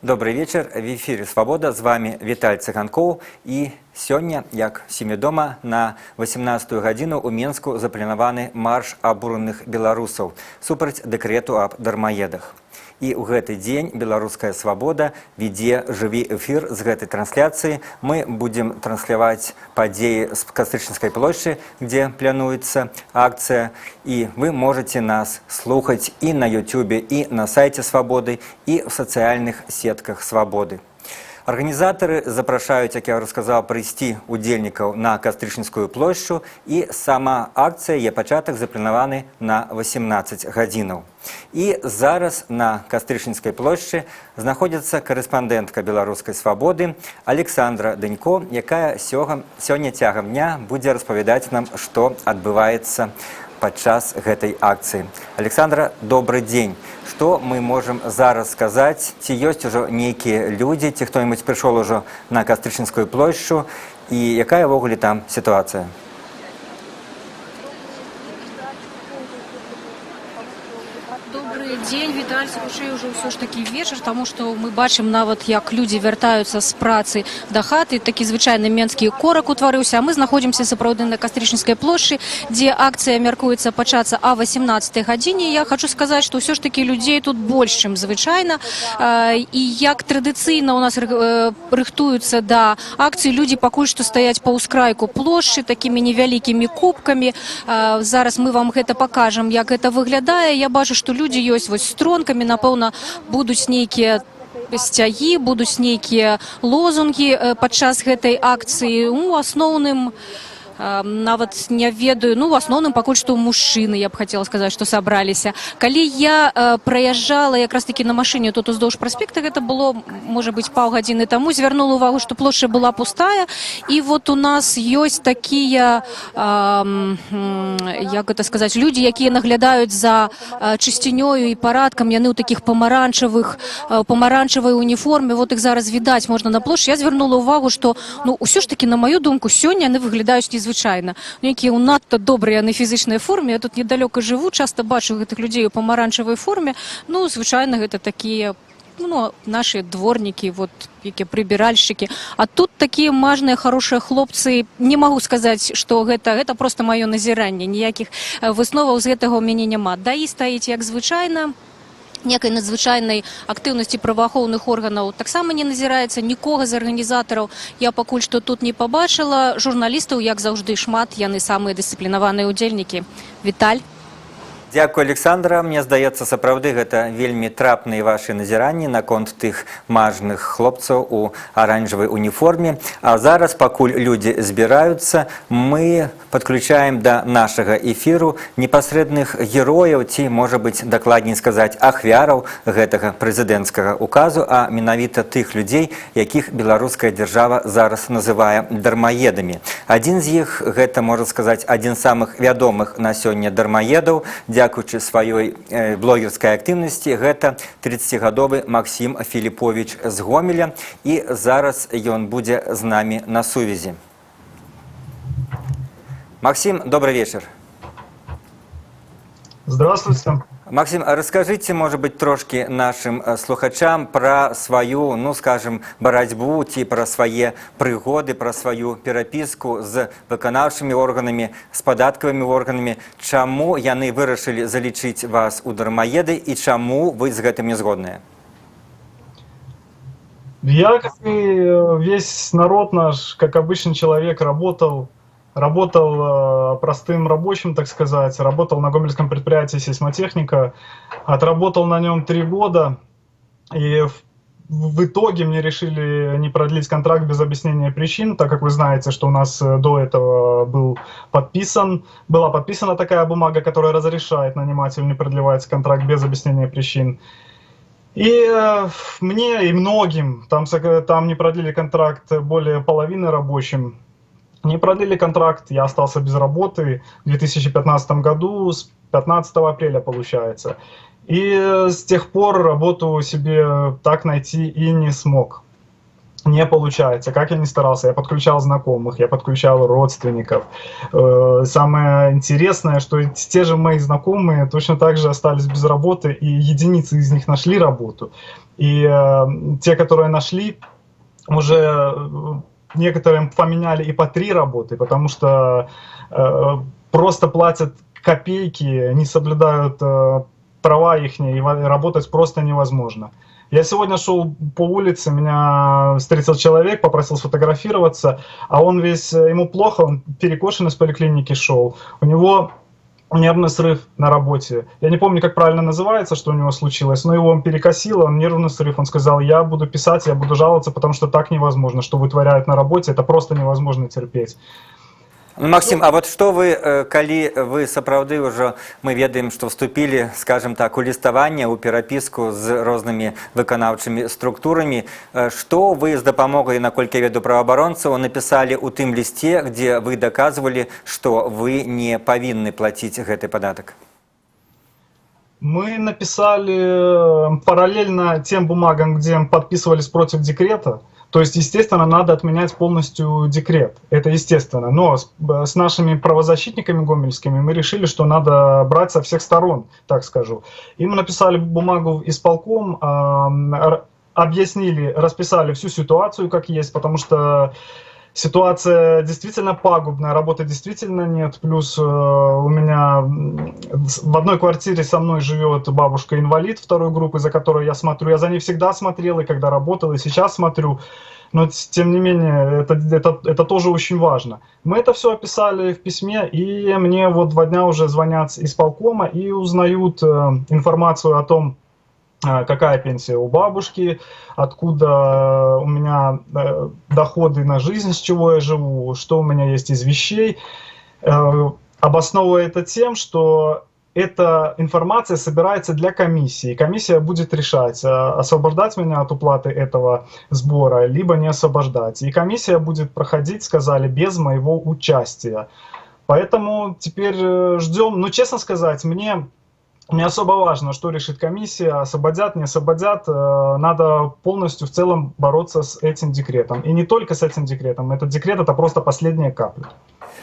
Добрый вечер. В эфире «Свобода». З вамі Віталь Цыганкоў. І сёння, як усім вядома, на 18 гадзіну ў Менску запланаваны марш абураных беларусаў супраць дэкрэту аб дармаедах. І ў гэты дзень «Беларуская свабода» вядзе жывы эфір з гэтай трансляцыі. Мы будзем трансляваць падзеі з Кастрычніцкай плошчы, дзе плануецца акцыя. І вы можаце нас слухаць і на Ютубе, і на сайце «Свабоды», і ў сацыяльных сетках «Свабоды». Арганізатары запрашаюць, як я ўжо сказаў, прыйсці удзельнікаў на Кастрычніцкую плошчу, і сама акцыя, яе пачатак запланаваны на 18 гадзінаў. І зараз на Кастрычніцкай плошчы знаходзіцца карэспандэнтка «Беларускай свабоды» Александра Дынько, якая сёння цягам дня будзе распавядаць нам, што адбываецца падчас гэтай акцыі. Александра, добры дзень. Што мы можам зараз сказаць? Ці ёсць ужо нейкія людзі, ці хто-нибудь прыйшоў ужо на Кастрычніцкую плошчу, і якая ўвогуле там сітуацыя? Добры дзень, Віталь. Хутчэй ўжо ўсё ж такі вечар, таму што мы бачым нават, як людзі вяртаюцца з працы да хаты. Такі звычайны менскі корак утварыўся. А мы знаходзімся сапраўды на Кастрычніцкай плошчы, дзе акцыя мяркуецца пачацца а 18 гадзіне. Я хачу сказаць, што ўсё ж такі людзей тут больш, чым звычайна. І як традыцыйна у нас рыхтуюцца да акцыі, людзі пакуль што стаяць па ўскрайку плошчы такімі невялікімі купкамі. Зараз мы вам гэта пакажам, як гэта выглядае. Я бачу, што людзі ёсць вось з тронкамі, напэўна, будуць нейкія сцягі, будуць нейкія лозунгі падчас гэтай акцыі. Ну, у асноўным, нават не ведаю, ну, в асноўным пакуль што мужчыны, я б хацела сказаць, што сабраліся. Калі я праязджала якраз такі на машыне тут уздоўж праспекта, гэта было, можа быць, паўгадзіны таму, звярнула увагу, што плошча была пустая, і вот у нас ёсць такія, як гэта сказаць, людзі, якія наглядаюць за чысцінёю і парадкам, яны ў такіх памаранчавай уніформе, вот іх зараз відаць можна на плошчы. Я звярнула увагу, што, ну, ўсё ж такі, на маю думку, сёння яны выглядаюць незвычайна. Ну, якія ў надта добрыя яны фізічнай форме. Я тут недалёка жыву, часта бачу гэтых людзей у памаранчавай форме. Ну, звычайна, гэта такія, ну, наши дворнікі, вот, якія прыбіральшчыкі. А тут такія мажныя, хорошыя хлопцы. Не магу сказаць, што гэта просто маё назіранне. Ніякіх высноваў з гэтага ў мяне няма. ДАІ стаіць, як звычайна. Некай надзвычайнай актыўнасці праваахоўных органаў таксама не назіраецца. Нікога з арганізатараў я пакуль што тут не пабачыла. Журналістаў, як заўжды, шмат, яны самыя дысцыплінаваныя ўдзельнікі. Віталь. Дзякуй, Александра. Мне здаецца, сапраўды гэта вельмі трапныя вашы назіранні наконт тых мажных хлопцаў у аранжавай уніформе. А зараз, пакуль людзі збіраюцца, мы падключаем да нашага эфіру непасрэдных герояў ці, можа быць, дакладней сказаць, ахвяраў гэтага прэзідэнцкага указу, а менавіта тых людзей, якіх беларуская дзяржава зараз называе дармаедамі. Адзін з іх гэта, можна сказаць, адзін з самых вядомых на сёння дармаедаў, дзякуючы сваёй блогерскай актыўнасці, гэта 30гадовы Максім Філіпович з Гомеля, і зараз ён будзе з намі на сувязі. Максім, добрый вечер. Здравствуйте. Максім, а раскажыце, можа быць, трошкі нашым слухачам пра сваю, ну, скажем, барацьбу ці пра свае прыгоды, пра сваю перапіску з выканаўчымі органамі, з падаткавымі органамі. Чаму яны вырашылі залічыць вас у дармаеды і чаму вы з гэтым не згодныя? Я, как и весь народ наш, как обычный человек, работал простым рабочим, так сказать, работал на гомельском предприятии «Сейсмотехника», отработал на нем 3 года, и в итоге мне решили не продлить контракт без объяснения причин, так как вы знаете, что у нас до этого была подписана такая бумага, которая разрешает нанимателю не продлевать контракт без объяснения причин. И мне и многим, там не продлили контракт более половины рабочим, не продлили контракт, я остался без работы в 2015 году, с 15 апреля получается. И с тех пор работу себе так найти и не смог. Не получается, как я ни старался, я подключал знакомых, я подключал родственников. Самое интересное, что те же мои знакомые точно так же остались без работы, и единицы из них нашли работу. И те, которые нашли, уже некоторым поменяли и по 3 работы, потому что просто платят копейки, не соблюдают права их, и работать просто невозможно. Я сегодня шел по улице, меня встретил человек, попросил сфотографироваться, а он весь, ему плохо, он перекошен из поликлиники шел, у него нервный срыв на работе. Я не помню, как правильно называется, что у него случилось, но его перекосило, он нервный срыв. Он сказал: я буду писать, я буду жаловаться, потому что так невозможно, что вытворяют на работе, это просто невозможно терпеть. Ну, Максім, а вот што вы, калі вы сапраўды ўжо, мы ведаем, што вступілі, скажем так, у ліставанне, у перапіску з рознымі выканаўчымі структурамі, што вы з дапамогай, наколькі я ведаю, праваабаронцаў, напісалі ў тым лісце, дзе вы даказвалі, што вы не павінны плаціць гэты падатак? Мы написали параллельно тем бумагам, где подписывались против декрета. То есть, естественно, надо отменять полностью декрет. Это естественно. Но с нашими правозащитниками гомельскими мы решили, что надо брать со всех сторон, так скажу. И мы написали бумагу в исполком, объяснили, расписали всю ситуацию, как есть, потому что ситуация действительно пагубная, работы действительно нет. Плюс у меня в одной квартире со мной живет бабушка-инвалид второй группы, за которой я смотрю. Я за ней всегда смотрел, и когда работал, и сейчас смотрю. Но тем не менее, это тоже очень важно. Мы это все описали в письме, и мне вот 2 дня уже звонят с исполкома и узнают информацию о том, какая пенсия у бабушки, откуда у меня доходы на жизнь, с чего я живу, что у меня есть из вещей. Обосновывая это тем, что эта информация собирается для комиссии. Комиссия будет решать, освобождать меня от уплаты этого сбора, либо не освобождать. И комиссия будет проходить, сказали, без моего участия. Поэтому теперь ждем. Ну, честно сказать, мне не особо важно, что решит комиссия, освободят, не освободят. Надо полностью в целом бороться с этим декретом. И не только с этим декретом. Этот декрет – это просто последняя капля.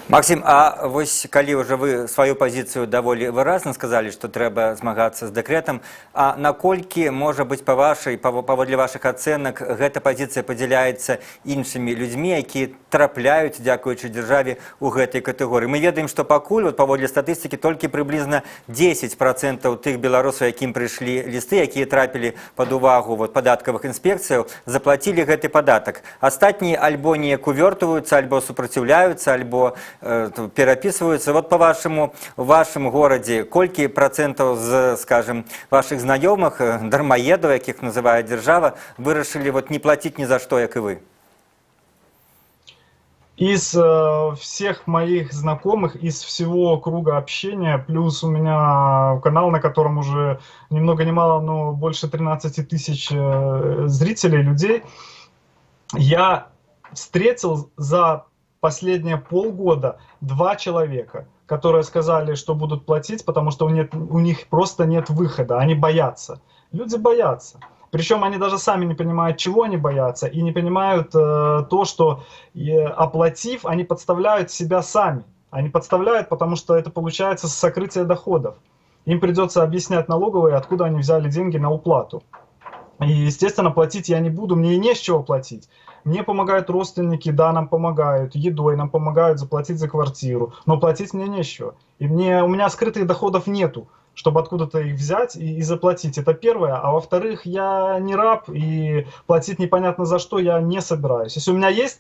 Максім, а вось калі ўжо вы сваю пазіцыю даволі выразна сказалі, што трэба змагацца з дэкрэтам, а наколькі, можа быць, паводле вашых ацэнак, гэта пазіцыя падзяляецца іншымі людзьмі, якія трапляюць, дзякуючы дзяржаве, у гэтай катэгорыі? Мы ведаем, што пакуль, вот, паводле статыстыкі, толькі прыблізна 10% тых беларусаў, якім прыйшлі лісты, якія трапілі пад увагу вот, падаткавых інспекцыяў, заплацілі гэты падатак. Астатнія альбо неяк увёртваюцца, альбо супраціўляюцца, альбо перапісваюцца. Вот по-вашаму, у вашым горадзе колькі працэнтаў з, скажем, вашых знаёмых, дармаедаў, якіх называе дзяржава, вырашылі вот не плаціць ні за што, як і вы? Из всех моих знакомых, из всего круга общения, плюс у меня канал, на котором уже ни много ни мало, но больше 13 тысяч зрителей, людей, я встретил за последние полгода 2 человека, которые сказали, что будут платить, потому что у них просто нет выхода, они боятся. Люди боятся. Причем они даже сами не понимают, чего они боятся, и не понимают то, что, оплатив, они подставляют себя сами. Они подставляют, потому что это получается сокрытие доходов. Им придется объяснять налоговой, откуда они взяли деньги на уплату. И, естественно, платить я не буду, мне и не с чего платить. Мне помогают родственники, да, нам помогают, едой, нам помогают заплатить за квартиру, но платить мне не с чего. И у меня скрытых доходов нету, чтобы откуда-то их взять и заплатить. Это первое. А во-вторых, я не раб, и платить непонятно за что я не собираюсь. Если у меня есть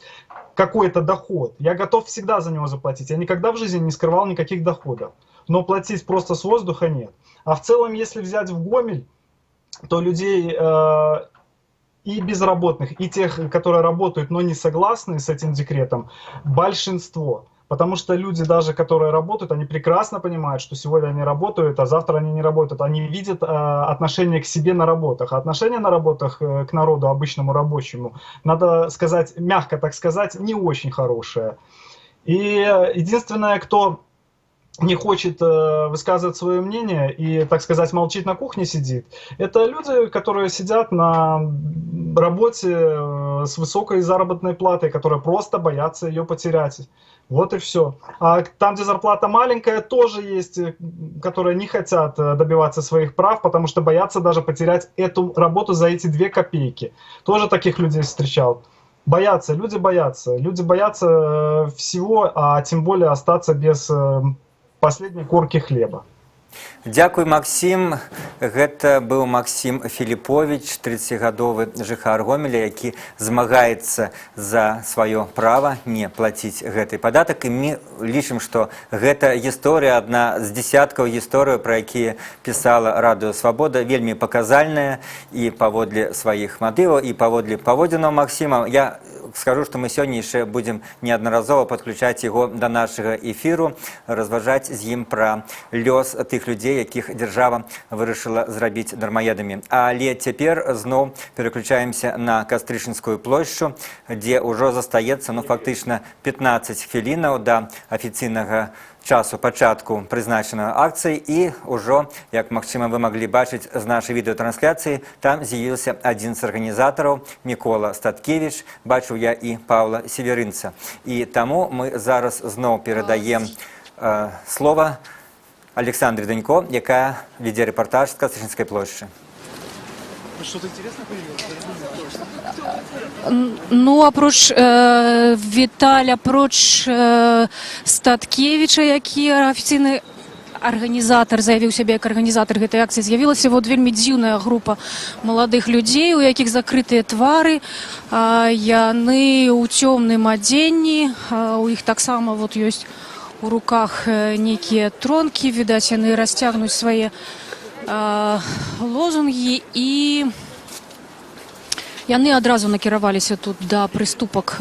какой-то доход, я готов всегда за него заплатить. Я никогда в жизни не скрывал никаких доходов. Но платить просто с воздуха нет. А в целом, если взять в Гомель, то людей и безработных, и тех, которые работают, но не согласны с этим декретом, большинство. Потому что люди, даже которые работают, они прекрасно понимают, что сегодня они работают, а завтра они не работают. Они видят отношение к себе на работах. А отношение на работах к народу, обычному рабочему, надо сказать, мягко так сказать, не очень хорошее. И единственное, кто Не хочет высказывать свое мнение и, так сказать, молчит, на кухне сидит, это люди, которые сидят на работе с высокой заработной платой, которые просто боятся ее потерять. Вот и все. А там, где зарплата маленькая, тоже есть, которые не хотят добиваться своих прав, потому что боятся даже потерять эту работу за эти 2 копейки. Тоже таких людей встречал. Боятся, люди боятся. Люди боятся всего, а тем более остаться без последней корки хлеба. Дзякуй, Максім. Гэта быў Максім Філіпович, 30гадовы жыхар Гомеля, які змагаецца за сваё права не плаціць гэты падатак. І мы лічым, што гэта гісторыя, адна з дзесяткаў гісторый, пра якія пісала Радыё Свабода, вельмі паказальная і паводле сваіх матываў, і паводле паводзінаў Максіма. Я скажу, што мы сёння яшчэ будзем неаднаразова падключаць яго да нашага эфіру, разважаць з ім пра лёс тых людзей, якіх дзяржава вырашыла зрабіць дармаедамі. Але цяпер зноў пераключаемся на Кастрычніцкую плошчу, дзе ўжо застаецца, ну, фактычна 15 хвілінаў да афіцыйнага часу пачатку прызначанай акцыі, і ўжо, як, магчыма, вы маглі бачыць з нашай відэатрансляцыі, там з'явіўся адзін з арганізатараў Мікола Статкевич, бачыў я і Паўла Северынца. І таму мы зараз зноў перадаем слова Аляксандры Данько, якая вядзе рэпартаж з Кастрычніцкай плошчы. Что-то интересное появилось? Ну, апроч Віталя, апроч Статкевіча, які афіцыйны арганізатар, заявіў сябе як арганізатар гэтай акцыі, з'явілася вот вельмі дзіўная група маладых людзей, у якіх закрытыя твары, яны ў цёмным адзенні, у іх таксама вот ёсць у руках нейкія тронкі, відаць, яны расцягнуць свае лозунгі, і яны адразу накіраваліся тут да прыступак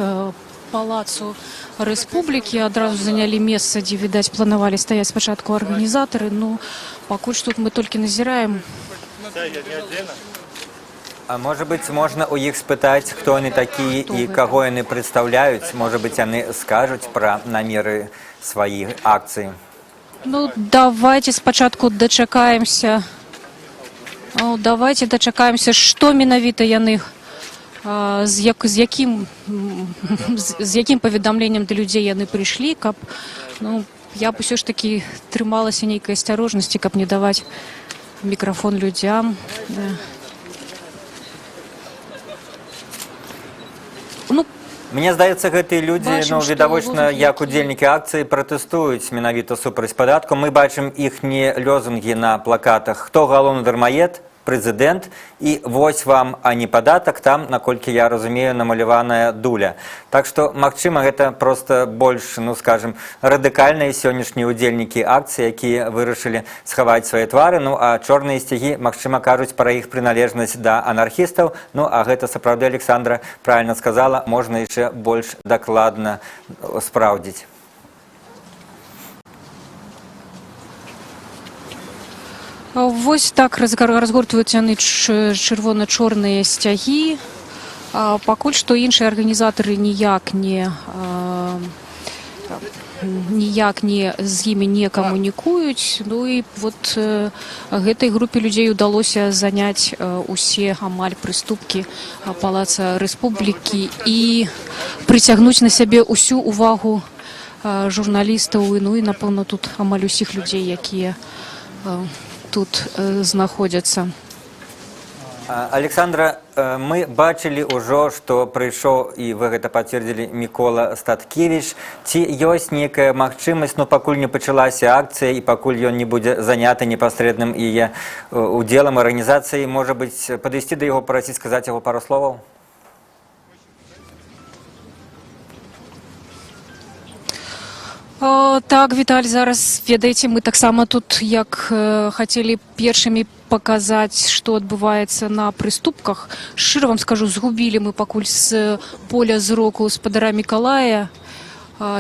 Палацу Рэспублікі, адразу занялі месца, дзе, відаць, планавалі стаяць спачатку арганізатары. Ну, пакуль што тут мы толькі назіраем. А можа быць, можна ў іх спытаць, хто яны такія Хто і гэта? каго яны прадстаўляюць? Можа быць, яны скажуць пра намеры сваіх акцый. Ну, давайте спачатку дачакаемся. Ну, давайте дачакаемся, што менавіта яны з якім паведамленнем да людзей яны прыйшлі, каб, ну, я б усё ж такі трымалася нейкай асцярожнасці, каб не даваць мікрафон людзям. Да. Ну, Мне здаецца, гэтыя людзі, бачым, ну, што відавочна, лозунгі як якія- удзельнікі акцыі, пратэстуюць менавіта супраць падатку. Мы бачым іхнія лозунгі на плакатах: «Хто галоўны дармаед? Прэзідэнт» і «Вось вам, а не падатак». Там, наколькі я разумею, намаляваная дуля. Так што, магчыма, гэта проста больш, ну, скажем, радыкальныя сённяшнія удзельнікі акцыі, якія вырашылі схаваць свае твары. Ну, а чорныя сцягі, магчыма, кажуць пра іх прыналежнасць да анархістаў. Ну, а гэта сапраўды, Александра правильно сказала, можна яшчэ больш дакладна спраўдзіць. Вось так разгортваюць яны чырвона-чорныя сцягі. Пакуль што іншыя арганізатары ніяк не з імі не камунікуюць. Ну і вот гэтай групе людзей удалося заняць усе амаль прыступкі Палаца Рэспублікі і прыцягнуць на сябе ўсю увагу журналістаў і, ну і, напэўна, тут амаль усіх людзей, якія тут знаходзяцца. Александра, мы бачылі ўжо, што прыйшоў, і вы гэта пацвердзілі, Мікола Статкевич. Ці ёсць некая магчымасць, ну, пакуль не пачалася акцыя і пакуль ён не будзе заняты непасрэдным яе удзелам, арганізацыяй, можа быць, падысці да яго, прасіць сказаць яго пару словаў? Так, Віталь, зараз, ведаеце, мы таксама тут як хацелі першымі паказаць, што адбываецца на прыступках. Шчыра вам скажу, згубілі мы пакуль з поля зроку спадара Мікалая.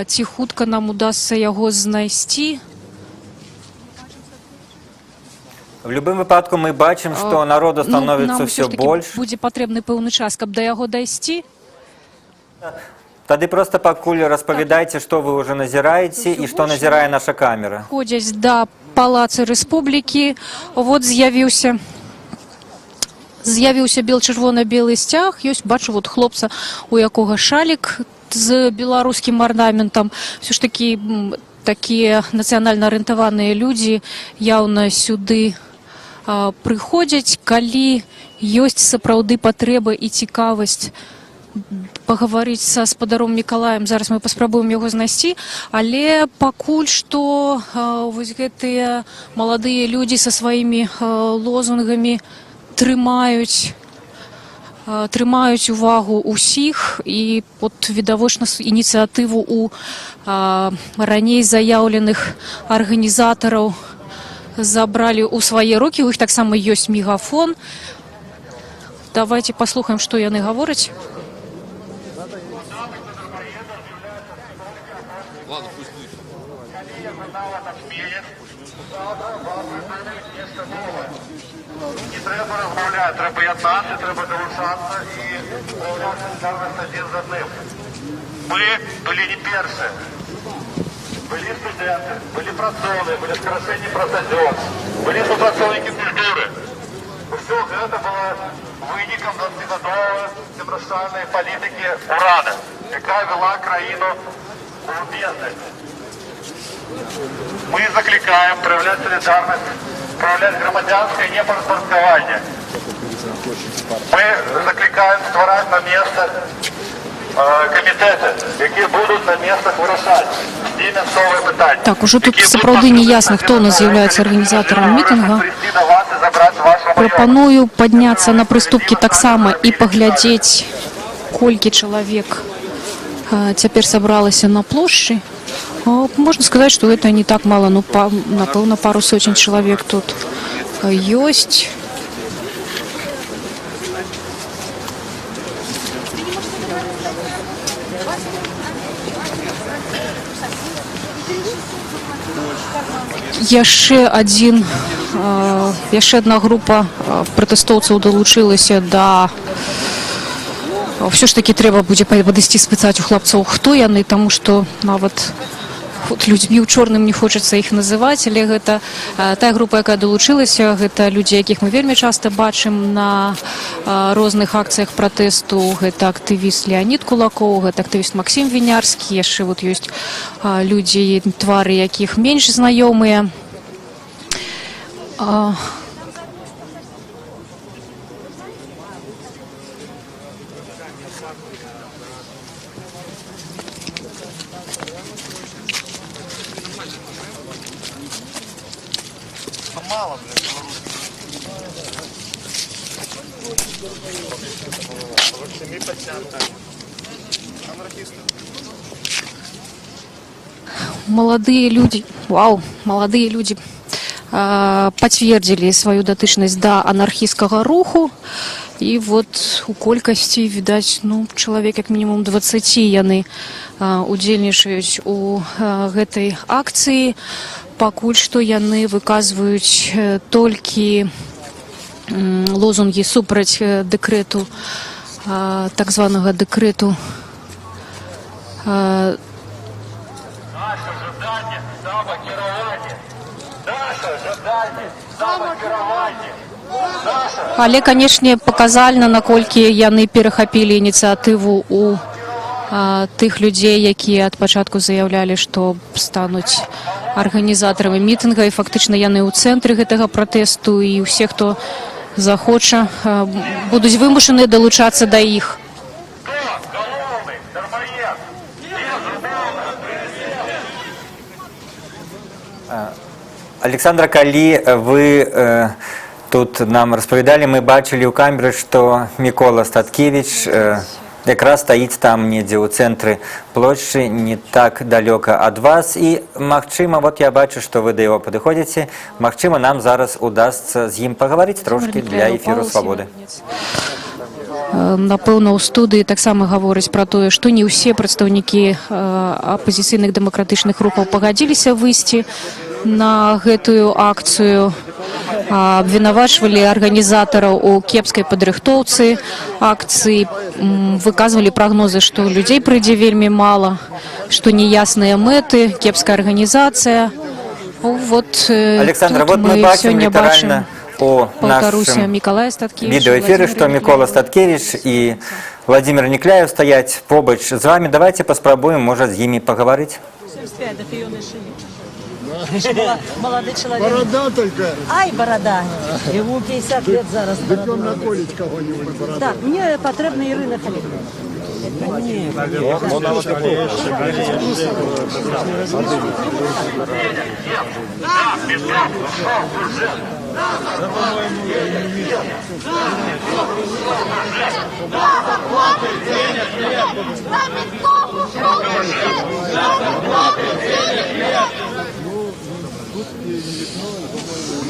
Ці хутка нам удасца яго знайсці? В любым выпадку мы бачым, што народу Ну, становіцца нам ўсё ўсё ж такі больш. будзе патрэбны пэўны час, каб да яго дайсці. Тады проста пакуль распавядайце, што вы ўжо назіраеце і што назірае наша камера. Ходзяць да Палаца Рэспублікі. Вот з'явіўся бел-чырвона-белы сцяг. Ёсць, бачу, вот хлопца, у якога шалік з беларускім арнаментам. Усё ж такі такія нацыянальна арыентаваныя людзі яўна сюды прыходзяць, калі ёсць сапраўды патрэба і цікавасць пагаварыць са спадаром Мікалаем. Зараз мы паспрабуем яго знайсці, але пакуль што вось гэтыя маладыя людзі са сваімі лозунгамі трымаюць увагу ўсіх, і от відавочна ініцыятыву у раней заяўленых арганізатараў забралі ў свае рукі. У іх таксама ёсць мегафон. Давайте паслухаем, што яны гавораць. Ладно, пусть будет. Не трэба размаўляць, трэба яднацца, трэба далучацца і праяўляць салідарнасць адзін з адным. Мы былі не першыя. Былі студэнты, былі працоўныя, былі скарачэнні прафсаюзаў, былі супрацоўнікі культуры. Усё гэта было вынікам 20-гадовай цемрашальнай палітыкі ўрада, якая вела краіну ў бездань. Мы заклікаем праяўляць салідарнасць, праяўляць грамадзянскае непадпарадкаванне. Мы заклікаем ствараць на месцах камітэты, якія будуць на месцах вырашаць і мясцовыя пытанні. Так, ужо тут Якія будуць сапраўды не ясна, хто у нас з'яўляецца арганізатарам мітынга. Прыйсці да вас і забраць вашу маёмасць. Прапаную падняцца на прыступкі таксама і паглядзець, колькі чалавек цяпер сабралася на плошчы. Можна сказаць, што гэта не так мала, ну, напэўна, пару сотень чалавек тут ёсць. Яшчэ адна група пратэстоўцаў далучылася да. Ўсё ж такі трэба будзе падысці, спытаць у хлапцоў, хто яны, таму што нават от людзьмі ў чорным не хочацца іх называць, але гэта тая група, якая далучылася, гэта людзі, якіх мы вельмі часта бачым на розных акцыях пратэсту. Гэта актывіст Леанід Кулакоў, гэта актывіст Максім Вінярскі, яшчэ вот ёсць людзі, твары якіх менш знаёмыя. Мало, блядь, белорусов. Анархисты. Маладыя людзі, вау, маладыя людзі пацвердзілі сваю датычнасць да анархісцкага руху, і вот у колькасці, відаць, ну, чалавек як мінімум 20 яны удзельнічаюць у гэтай акцыі. Пакуль што яны выказваюць толькі лозунгі супраць дэкрэту, так званага дэкрэту Наша жаданне самакіравання. Наша жаданне самакіравання. Наша Але, канешне, паказальна, наколькі яны перахапілі ініцыятыву у тых людзей, якія ад пачатку заяўлялі, што стануць арганізатарамі мітынга, і фактычна яны ў цэнтры гэтага пратэсту, і ўсе, хто захоча, будуць вымушаны далучацца да іх. Хто галоўны дармаед? Безумоўна. Аляксандра, калі вы тут нам распавядалі, мы бачылі ў камеры, што Мікола Статкевіч якраз стаіць там недзе ў цэнтры плошчы, не так далёка ад вас. І, магчыма, вот я бачу, што вы да яго падыходзіце, магчыма, нам зараз удасца з ім пагаварыць трошкі для эфіру «Свабоды». Напэўна, ў студыі таксама гаворыць пра тое, што не ўсе прадстаўнікі апазіцыйных дэмакратычных рухаў пагадзіліся выйсці на гэтую акцыю. Абвінавачвалі арганізатараў у кепскай падрыхтоўцы акцыі, выказвалі прагнозы, што людзей прыйдзе вельмі мала, што няясныя мэты, кепская арганізацыя. Ну, вот, Александра, тут вот мы мы бачым сёння літаральна бачым у паўтаруся, нашым Мікалая Статкевіча, відэаэфіры, што Уладзіміра Мікола Някляева. Статкевіч і Уладзімір Някляеў стаяць побач з вамі. Давайце паспрабуем, можа, з імі пагаварыць. 75, так ее еще нет. Молодой человек. Борода только. Ай, борода. Ему 50 лет зараз. Так он бороду. наколить кого-нибудь бороду. Так, мне патрэбна Ірына Халіпова. За ментов ушел бюджет! За зарплаты денег нет! Тут не видно, по-моему,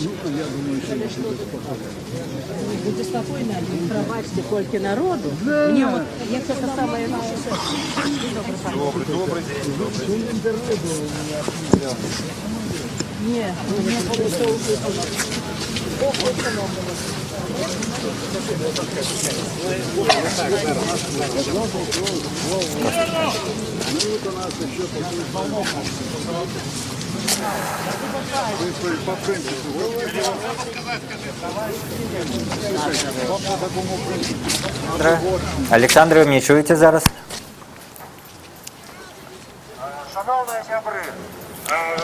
ну, я думаю, что не будет спокойно. Будзе спакойна, прабачце, колькі народу. Мне вот, як это самое. Добрый день. Интернет у меня отключал. Не, у меня просто уже. Ну вот у нас еще такие. По принципу. По такому принципу. Аляксандр, вы мяне чуеце зараз? Шаноўныя сябры,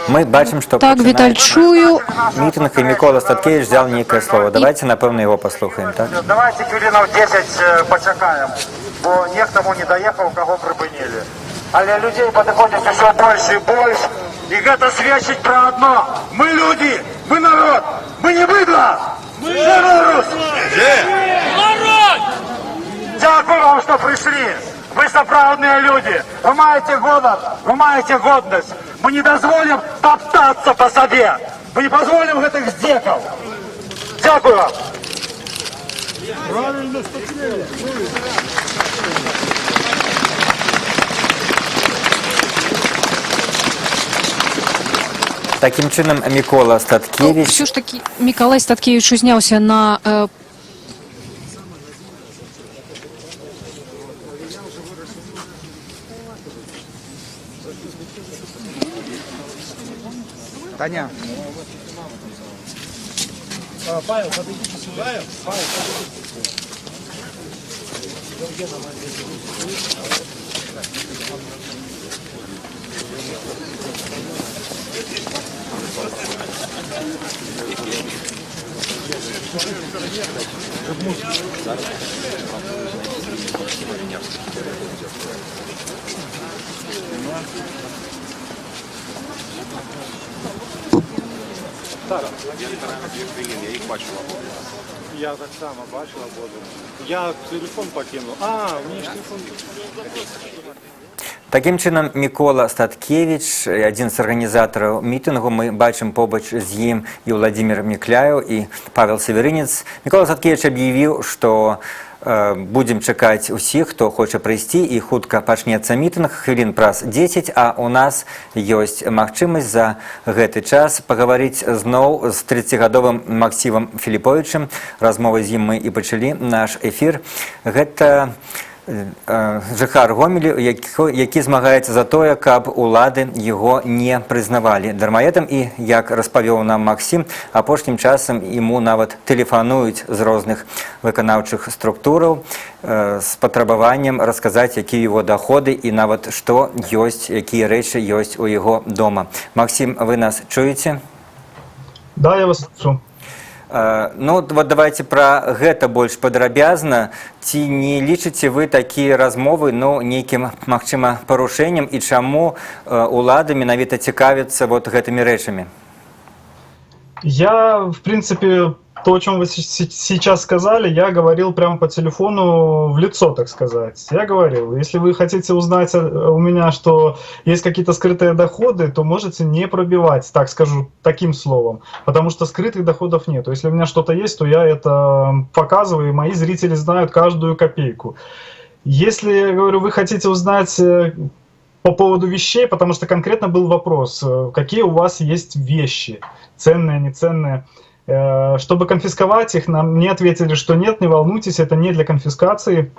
Мы бачым, што Так, Віталь, пачынаецца чую. мітынг, і Мікола Статкевіч узяў нейкае слова. Давайце, напэўна, яго паслухаем, так? Давайце хвілінаў 10 пачакаем, бо нехта не даехаў, каго прыпынілі. Але людзей падыходзіць усё больш і больш, і гэта сведчыць пра адно. Мы людзі, мы народ, мы не быдла! Мы Беларусь! Дзякую вам, што прыйшлі. Вы сапраўдныя людзі. Вы маеце гонар, вы маеце годнасць. Мы не дазволім таптацца па сабе. Мы не дазволім гэтых здзекаў. Дзякую вам. Правильно, Статкевич. Такім чынам, Мікола Ну, Статкевіч усё ж такі Мікалай Статкевіч узняўся на Таня. Павел, подойдите сюда. Павел, подойдите. Я таксама бачыў абодва. Я тэлефон пакінуў. А, у мяне ж тэлефон. Такім чынам, Мікола Статкевіч, адзін з арганізатараў мітынгу, мы бачым побач з ім і Уладзімір Някляеў, і Павел Севярынец. Мікола Статкевіч аб'явіў, што будзем чакаць усіх, хто хоча прыйсці, і хутка пачнецца мітынг, хвілін праз 10, а у нас ёсць магчымасць за гэты час пагаварыць зноў з 30-гадовым Максімам Філіповічам. Размовы з ім мы і пачалі наш эфір. Гэта жыхар Гомелю, які змагаецца за тое, каб улады яго не прызнавалі дармаедам, і, як распавёў нам Максім, апошнім часам яму нават тэлефануюць з розных выканаўчых структураў з патрабаваннем расказаць, якія яго доходы і нават што ёсць, якія рэчы ёсць у яго дома. Максім, вы нас чуеце? Да, я вас слышу. Ну, вот давайце пра гэта больш падрабязна. Ці не лічыце вы такія размовы, ну, нейкім, магчыма, парушэннем, і чаму улады менавіта цікавяцца вот гэтымі рэчамі? Я, в принципе, то, о чем вы сейчас сказали, я говорил прямо по телефону в лицо, так сказать. Я говорил, если вы хотите узнать у меня, что есть какие-то скрытые доходы, то можете не пробивать, так скажу, таким словом, потому что скрытых доходов нет. Если у меня что-то есть, то я это показываю, и мои зрители знают каждую копейку. Если, я говорю, вы хотите узнать, По поводу вещей, потому что конкретно был вопрос, какие у вас есть вещи, ценные, неценные. Чтобы конфисковать их, нам не ответили, что нет, не волнуйтесь, это не для конфискации,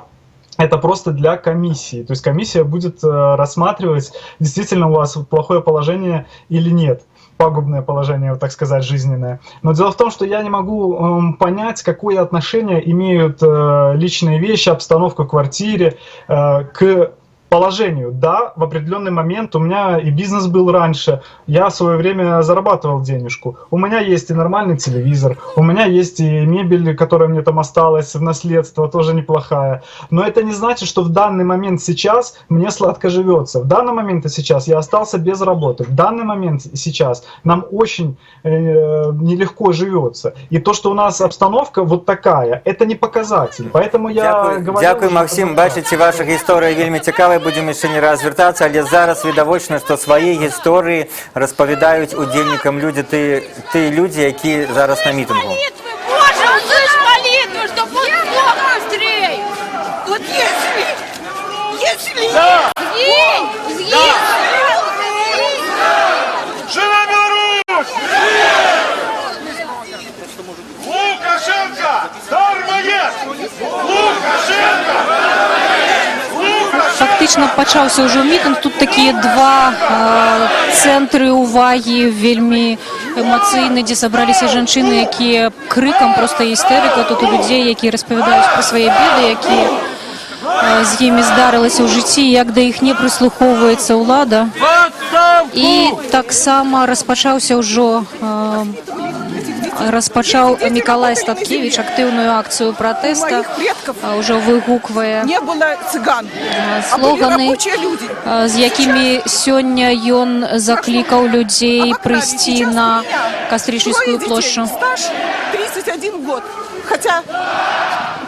это просто для комиссии. То есть комиссия будет рассматривать, действительно у вас плохое положение или нет, пагубное положение, так сказать, жизненное. Но дело в том, что я не могу понять, какое отношение имеют личные вещи, обстановка в квартире к положению. Да, в определенный момент у меня и бизнес был раньше, я в свое время зарабатывал денежку. У меня есть и нормальный телевизор, у меня есть и мебель, которая мне там осталась в наследство, тоже неплохая. Но это не значит, что в данный момент сейчас мне сладко живется. В данный момент и сейчас я остался без работы. В данный момент сейчас нам очень нелегко живется. И то, что у нас обстановка вот такая, это не показатель. Поэтому я Дзякую, говорю. Дзякую, Максім. Бачыце, ваша гісторыя вельмі цікавая, будзем яшчэ не раз вяртацца, але зараз відавочна, што свае гісторыі распавядаюць удзельнікам людзі, тыя людзі, якія зараз на мітынгу. Молитвы, Боже, услышь молитву, чтобы он сдох быстрее. Вот если Сгинь, сгинь. Жыве Беларусь! Лукашенко! Дармоед! Лукашенко! Лукашенко! Фактычна пачаўся ўжо мітынг. Тут такія два цэнтры ўвагі вельмі эмацыйны, дзе сабраліся жанчыны, якія крыкам, проста істэрыка тут у людзей, якія распавядаюць пра свае беды, якія з імі здарылася ў жыцці, як да іх не прыслухоўваецца ўлада. І таксама распачаўся ўжо распачаў Мікалай Статкевіч актыўную акцыю пратэста, У моих предков ўжо выгуквае не было цыган, а были слоганы, рабочие люди. з якімі сёння ён заклікаў людзей прыйсці на Кастрычніцкую Трое детей, плошчу. стаж 31 год. Хотя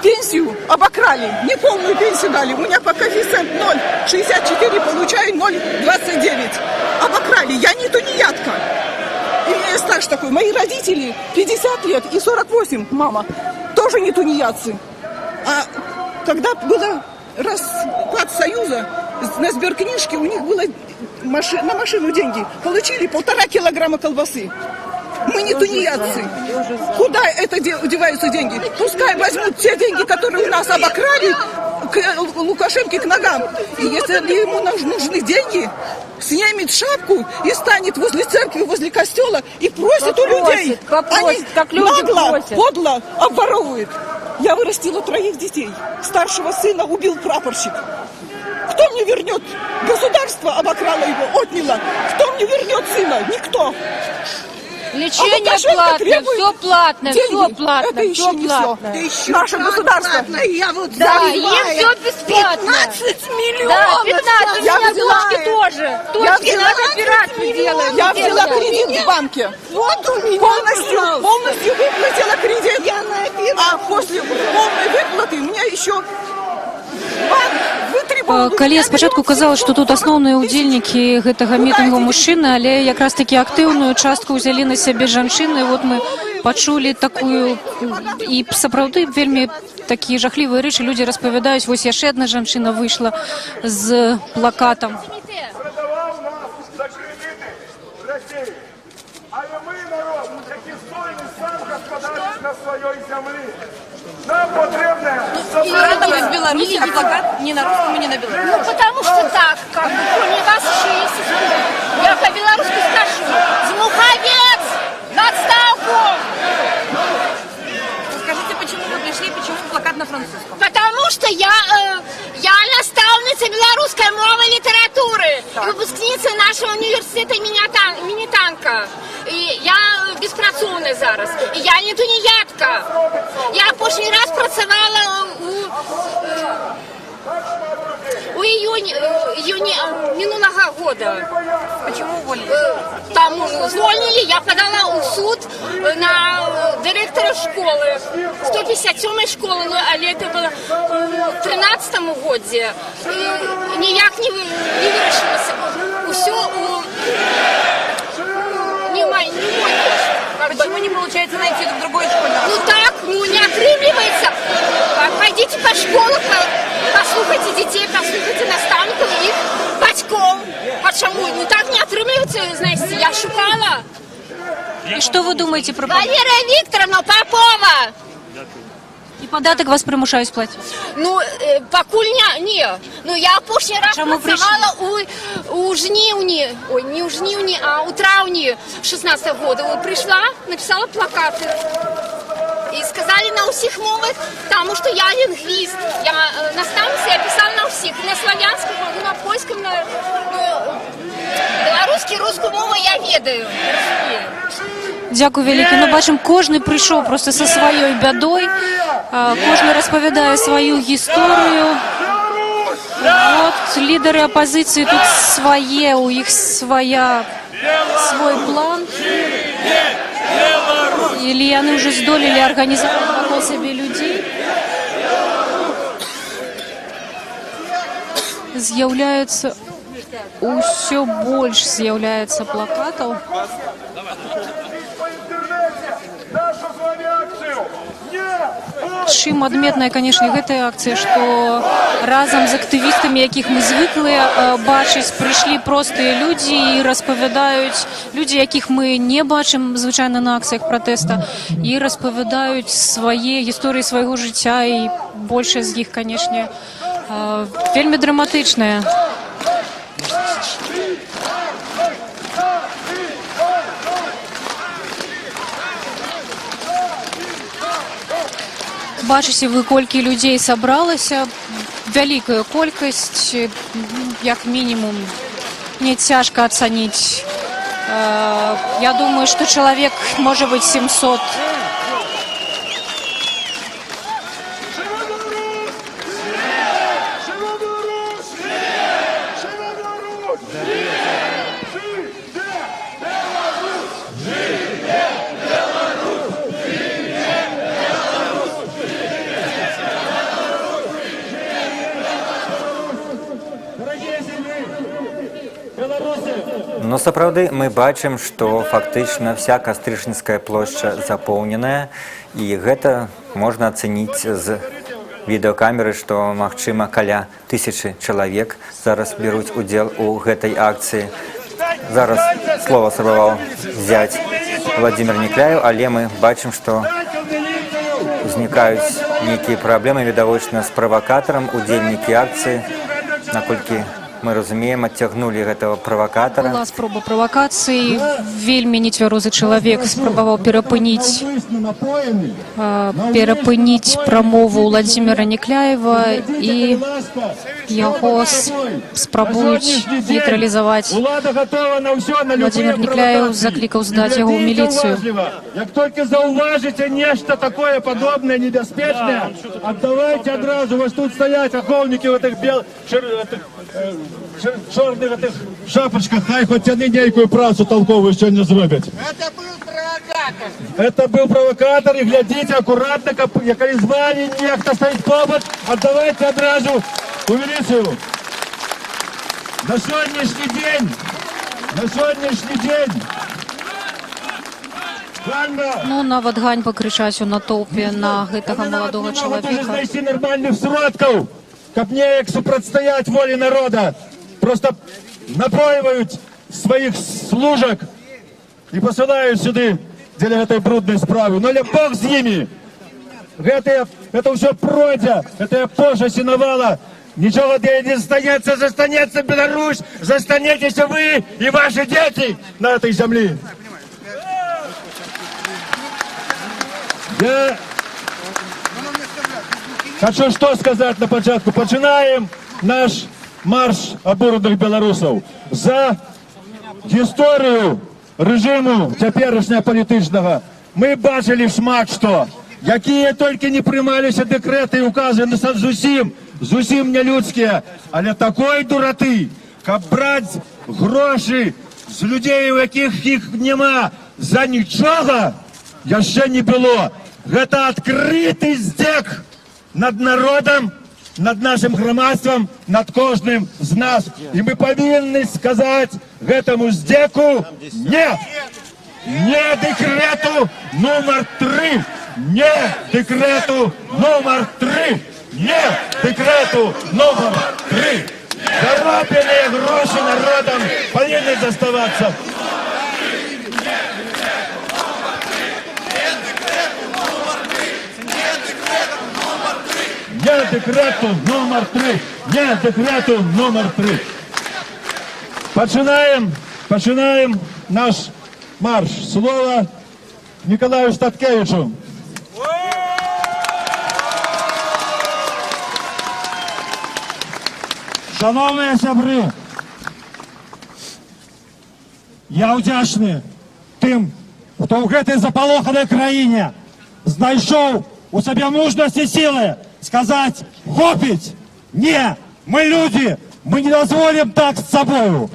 пенсию обокрали, неполную пенсию дали. У меня по коэффициент 0,64, получаю 0,29. Обокрали. Я не тунеядка. И у меня стаж такой. Мои родители 50 лет и 48, мама, тоже не тунеядцы. А когда было распад Союза, на сберкнижке у них было на машину деньги. Получили 1,5 килограмма колбасы. Мы не тунеядцы. Куда это деваются деньги? Пускай возьмут те деньги, которые у нас обокрали, к Лукашенко к ногам. И если ему нужны деньги, снимет шапку и станет возле церкви, возле костела и просит у людей. Попросит, Они как люди нагло, просят. Подло обворовывают. Я вырастила троих детей. Старшего сына убил прапорщик. Кто мне вернет? Государство обокрало его, отняло. Кто мне вернет сына? Никто. Лечение А Лукашенко платное, требует все платное, все деньги. платное, Это еще все не платное. все. Наше государство. Я вот Да, им все бесплатно. 15 миллионов. Да, 15, Я у меня взяла- дочки тоже. Я Дочки взяла надо операцию делать. Я взяла кредит в банке. Вот у меня, Полностью, пожалуйста. полностью выплатила кредит. Я на операцию. А после полной выплаты у меня еще банк вытребовал. Калі я спачатку казала, што тут асноўныя ўдзельнікі гэтага мітынгу мужчыны, але якраз такі актыўную частку ўзялі на сябе жанчыны. Вот мы пачулі такую і сапраўды вельмі такія жахлівыя рэчы людзі распавядаюць. Вось яшчэ адна жанчына выйшла з плакатам. Прадаваў нас за крэдыты Расіі. Але мы народ, які здольны сам гаспадарыць на сваёй зямлі. Нам патрэбна Из Беларуси, а плакат не на русском и не на белорусском. Ну, потому что так, как бы, кроме вас еще есть и другие. Я по-белорусски скажу. Змуховец! На отставку! Скажите, почему вы пришли, почему плакат на французском? Потому что я настаўніца беларускай мовы і літаратуры, выпускніца нашага універсітэта імені Танка. І я беспрацоўная зараз. І я не тунеядка. Я апошні раз працавала у июне мінулага года. Почему уволили? Там звольнілі, я подала ў суд на дырэктара школы, 157 школы, ну, але это было у 13 годзе. І ніяк не вырашылася. Усё у не мой кошт. Как бы. Почему не получается найти в другой школе? Ну так, ну не атрымліваецца. Пойдите по школах, послухайте детей, послухайте настаўнікаў і іх бацькоў. можаце знайсці. Я шукала. І што вы думаеце пра падатак? Валерия Викторовна Попова. І падатак вас прымушаюць плаціць? Ну, пакуль не, не. Ну, я апошні раз Чаму працавала у жніўні, ой, не ў жніўні, а ў траўні 16 года. Вот пришла, написала плакаты. І сказали на ўсіх мовах, потому что я лингвист. Я настаўніца, я писала на ўсіх. На славянском, ну, на польском, на, ну, беларускі, рускую мову я ведаю. Разумею. Дзякуй вялікі. Ну, бачым, кожны прыйшоў проста са сваёй бядой, кожны распавядае сваю гісторыю. Вот лідары апазіцыі тут свае, у іх свой план. Или яны ўжо здолелі арганізаваць вакол сябе людзей. З'яўляецца ўсё больш, з'яўляецца плакатаў. Нашу з вамі акцыю! Чым адметная, канешне, гэтая акцыя, што разам з актывістамі, якіх мы звыклі бачыць, прыйшлі простыя людзі і распавядаюць, людзі, якіх мы не бачым звычайна на акцыях пратэста, і распавядаюць свае гісторыі свайго жыцця, і большасць з іх, канешне, вельмі драматычная. Бачыце вы, колькі людзей сабралася, вялікая колькасць, як мінімум, мне цяжка ацаніць. Я думаю, што чалавек, можа быць, 700. Жыве Беларусь! Жыве Беларусь! Жыве Беларусь! Жыве Беларусь! Дарагія сябры, беларусы, Ну, сапраўды, мы бачым, што фактычна вся Кастрычніцкая плошча запоўненая, і гэта можна ацэніць з відэакамеры, што, магчыма, каля 1000 чалавек зараз беруць удзел у гэтай акцыі. Зараз слова спрабаваў взяць Владимир Некляеў, але мы бачым, што узнікаюць нейкія праблемы, відавочна, з правакатарам. Удзельнікі акцыі, наколькі мы разумеем, адцягнулі гэтага правакатара. Была спроба правакацыі, вельмі нецвярозы чалавек спрабаваў перапыніць прамову Владимира Некляева, і яго спрабуюць нейтралізаваць. Улада гатова на ўсё, на Владимир любыя Некляеў правакацыі. заклікаў здаць яго ў І глядзіце міліцыю. уважліва. Як толькі заўважыце нешта такое падобнае, небяспечнае, аддавайце адразу, вось тут стаяць ахоўнікі в гэтых бел, чыр, гэтых, чорных гэтых шапачках, хай хоць яны нейкую працу толковую сёння зробяць. Это был провокатор. Это был провокатор, і глядзіце акуратна, каб, калі з вами нехта стаіць побач, аддавайце адразу у міліцыю. На сённяшні дзень, Ганна, Ну, нават «Ганьба» крычаць у натоўпе на гэтага яны нават маладога не могуць ужо чалавека. знайсці нармальных сродкаў, каб неяк супрацьстаяць волі народа. Проста напойваюць сваіх служак і пасылаюць сюды дзеля гэтай бруднай справы. Ну, але Бог з імі! Гэта ўсё пройдзе, гэтая пошасць і навала. Нічога не застанецца, застанецца Беларусь, застанецеся вы і вашы дзеці на этой зямлі. Я хачу што сказаць на пачатку. Пачынаем наш марш абураных беларусаў. За гісторыю рэжыму цяперашняга палітычнага мы бачылі шмат што. Якія толькі не прымаліся дэкрэты і указы, ну, зусім, зусім нялюдскія. Але такой дураты, каб браць грошы з людзей, у якіх іх няма, за нічога, яшчэ не было. Гэта адкрыты здзек над народам, над нашым грамадствам, над кожным з нас. І мы павінны сказаць гэтаму здзеку не! Не дэкрэту нумар 3! Не дэкрэту нумар 3! Не дэкрэту нумар 3! Заробленыя грошы народам павінны павінны заставацца. Не дэкрэту нумар 3! Не дэкрэту нумар 3! Пачынаем, пачынаем наш марш. Слова Мікалаю Статкевічу. Шаноўныя сябры, я ўдзячны тым, хто ў гэтай запалоханай краіне знайшоў у сабе мужнасць і сілы сказаць: «Хопіць! Не! Мы людзі! Мы не дазволім так з сабою!»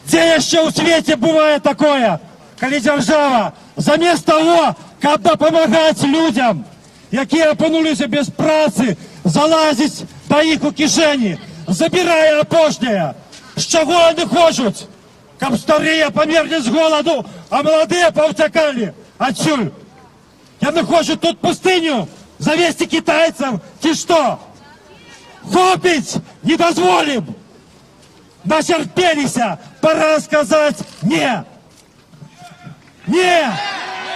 Дзе яшчэ ў свеце бывае такое, калі дзяржава замест таго, каб дапамагаць людзям, якія апынуліся без працы, залазіць да іх у кішэні, забірае апошняе? З чаго яны хочуць? Каб старыя памерлі з голаду, а маладыя паўцякалі адсюль? Яны хочуць тут пустыню завесці, кітайцаў ці што? Хопіць! Не дазволім! Нацярпеліся! Пора сказаць не! Не!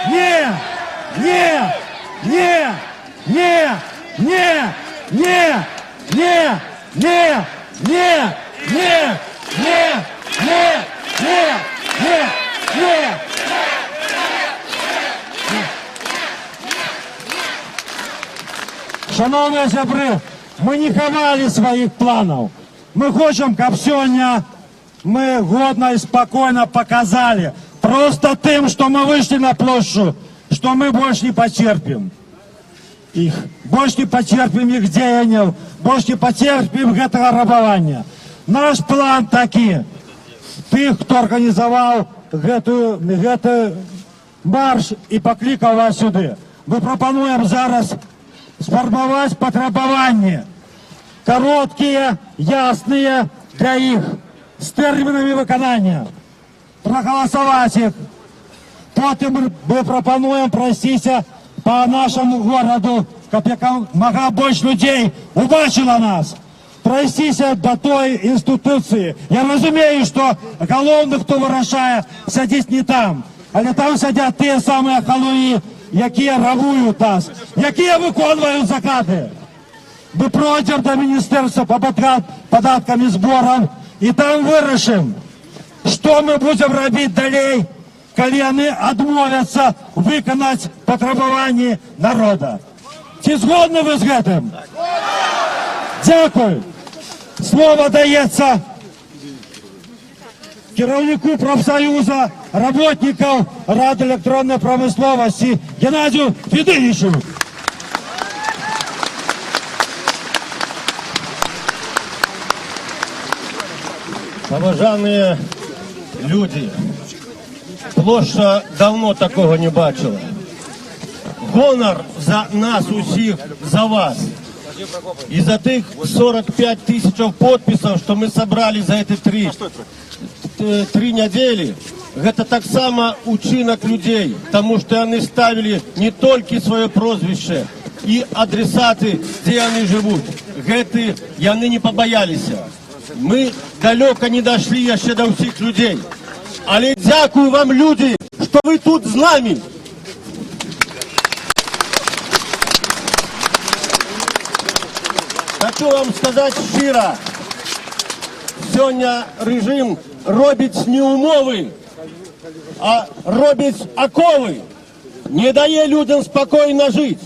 Не! Не! Не! Не! Не! Не! Не! Не! Не! Не! Не! Не! Не! Не! Не! Шаноўныя сябры, мы не хавалі сваіх планаў. Мы хочам, каб сёння мы годна і спакойна паказалі проста тым, што мы выйшлі на плошчу, што мы больш не пацерпім іх, больш не пацерпім іх дзеянняў, больш не пацерпім гэтага рабавання. Наш план такі. Тых, хто арганізаваў гэты марш і паклікаў вас сюды, мы прапануем зараз сфармаваць патрабаванні. Кароткія, ясныя для іх, з тэрмінамі выканання. Прагаласаваць іх. Потым мы прапануем прайсціся па нашаму гораду, каб мага больш людзей убачыла нас. Прайсціся да той інстытуцыі. Я разумею, што галоўны, хто вырашае, сядзіць не там. Але там сядзяць тыя самыя халуі, якія рабуюць нас, якія выконваюць загады. Мы пройдзем да Міністэрства па падаткам і зборам і там вырашым, што мы будзем рабіць далей, калі яны адмовяцца выканаць патрабаванні народа. Ці згодны вы з гэтым? Дзякуй. Слова даецца кіраўніку прафсаюза работнікаў радыёэлектроннай прамысловасці Генадзю Федынічу. Паважаныя людзі, плошча даўно такога не бачыла. Гонар за нас усіх, за вас. І за тых 45 тысяч подпісаў, што мы сабралі за гэтыя 3 нядзелі, гэта таксама учынак людзей, таму што яны ставілі не толькі сваё прозвішча і адресаты, дзе яны жывуць. Гэты яны не пабаяліся. Мы далёка не дайшлі яшчэ да ўсіх людзей. Але дзякую вам, людзі, што вы тут з намі. Хачу вам сказаць шчыра, сёння рэжым робіць не умовы, а робіць аковы. Не дае людзям спакойна жыць.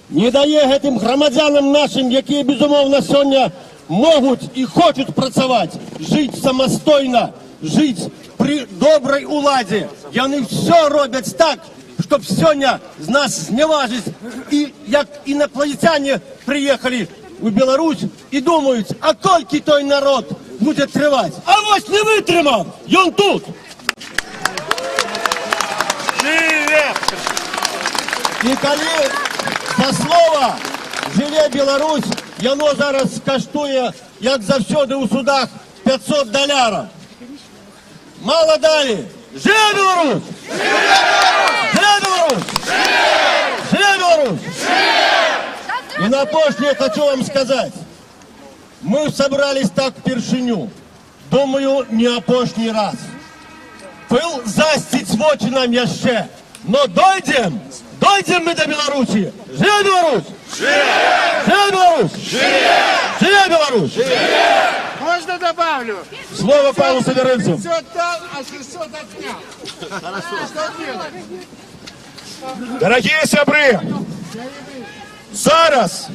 Не дае гэтым грамадзянам нашым, якія, безумоўна, сёння могуць і хочуць працаваць, жыць самастойна, жыць пры добрай уладзе. Яны ўсё робяць так, чтоб сёння з нас зневажыць, і як інапланетяне прыехалі у Беларусь і думаюць, а колькі той народ будзе трываць. А вось не вытрымаў, ён тут. Жыве! І калі за слова «Жыве Беларусь», яно зараз каштуе, як заўсёды ў судах, 500 даляраў. Мала далі. Жыве Беларусь! Жыве Беларусь! Жыве Беларусь! І на апошняе хачу вам сказаць. Мы сабраліся так упершыню. Думаю, не апошні раз. Пыл засціць вочы нам яшчэ. Но дойдзем, дойдзем мы да Беларусі. Жыве Беларусь! Жыве Беларусь! Жыве Беларусь! Можно добавлю? Слова Павлу Северинцу. 500 дал, а 600 отнял. Хорошо. Что делать? Дарагія сябры, зараз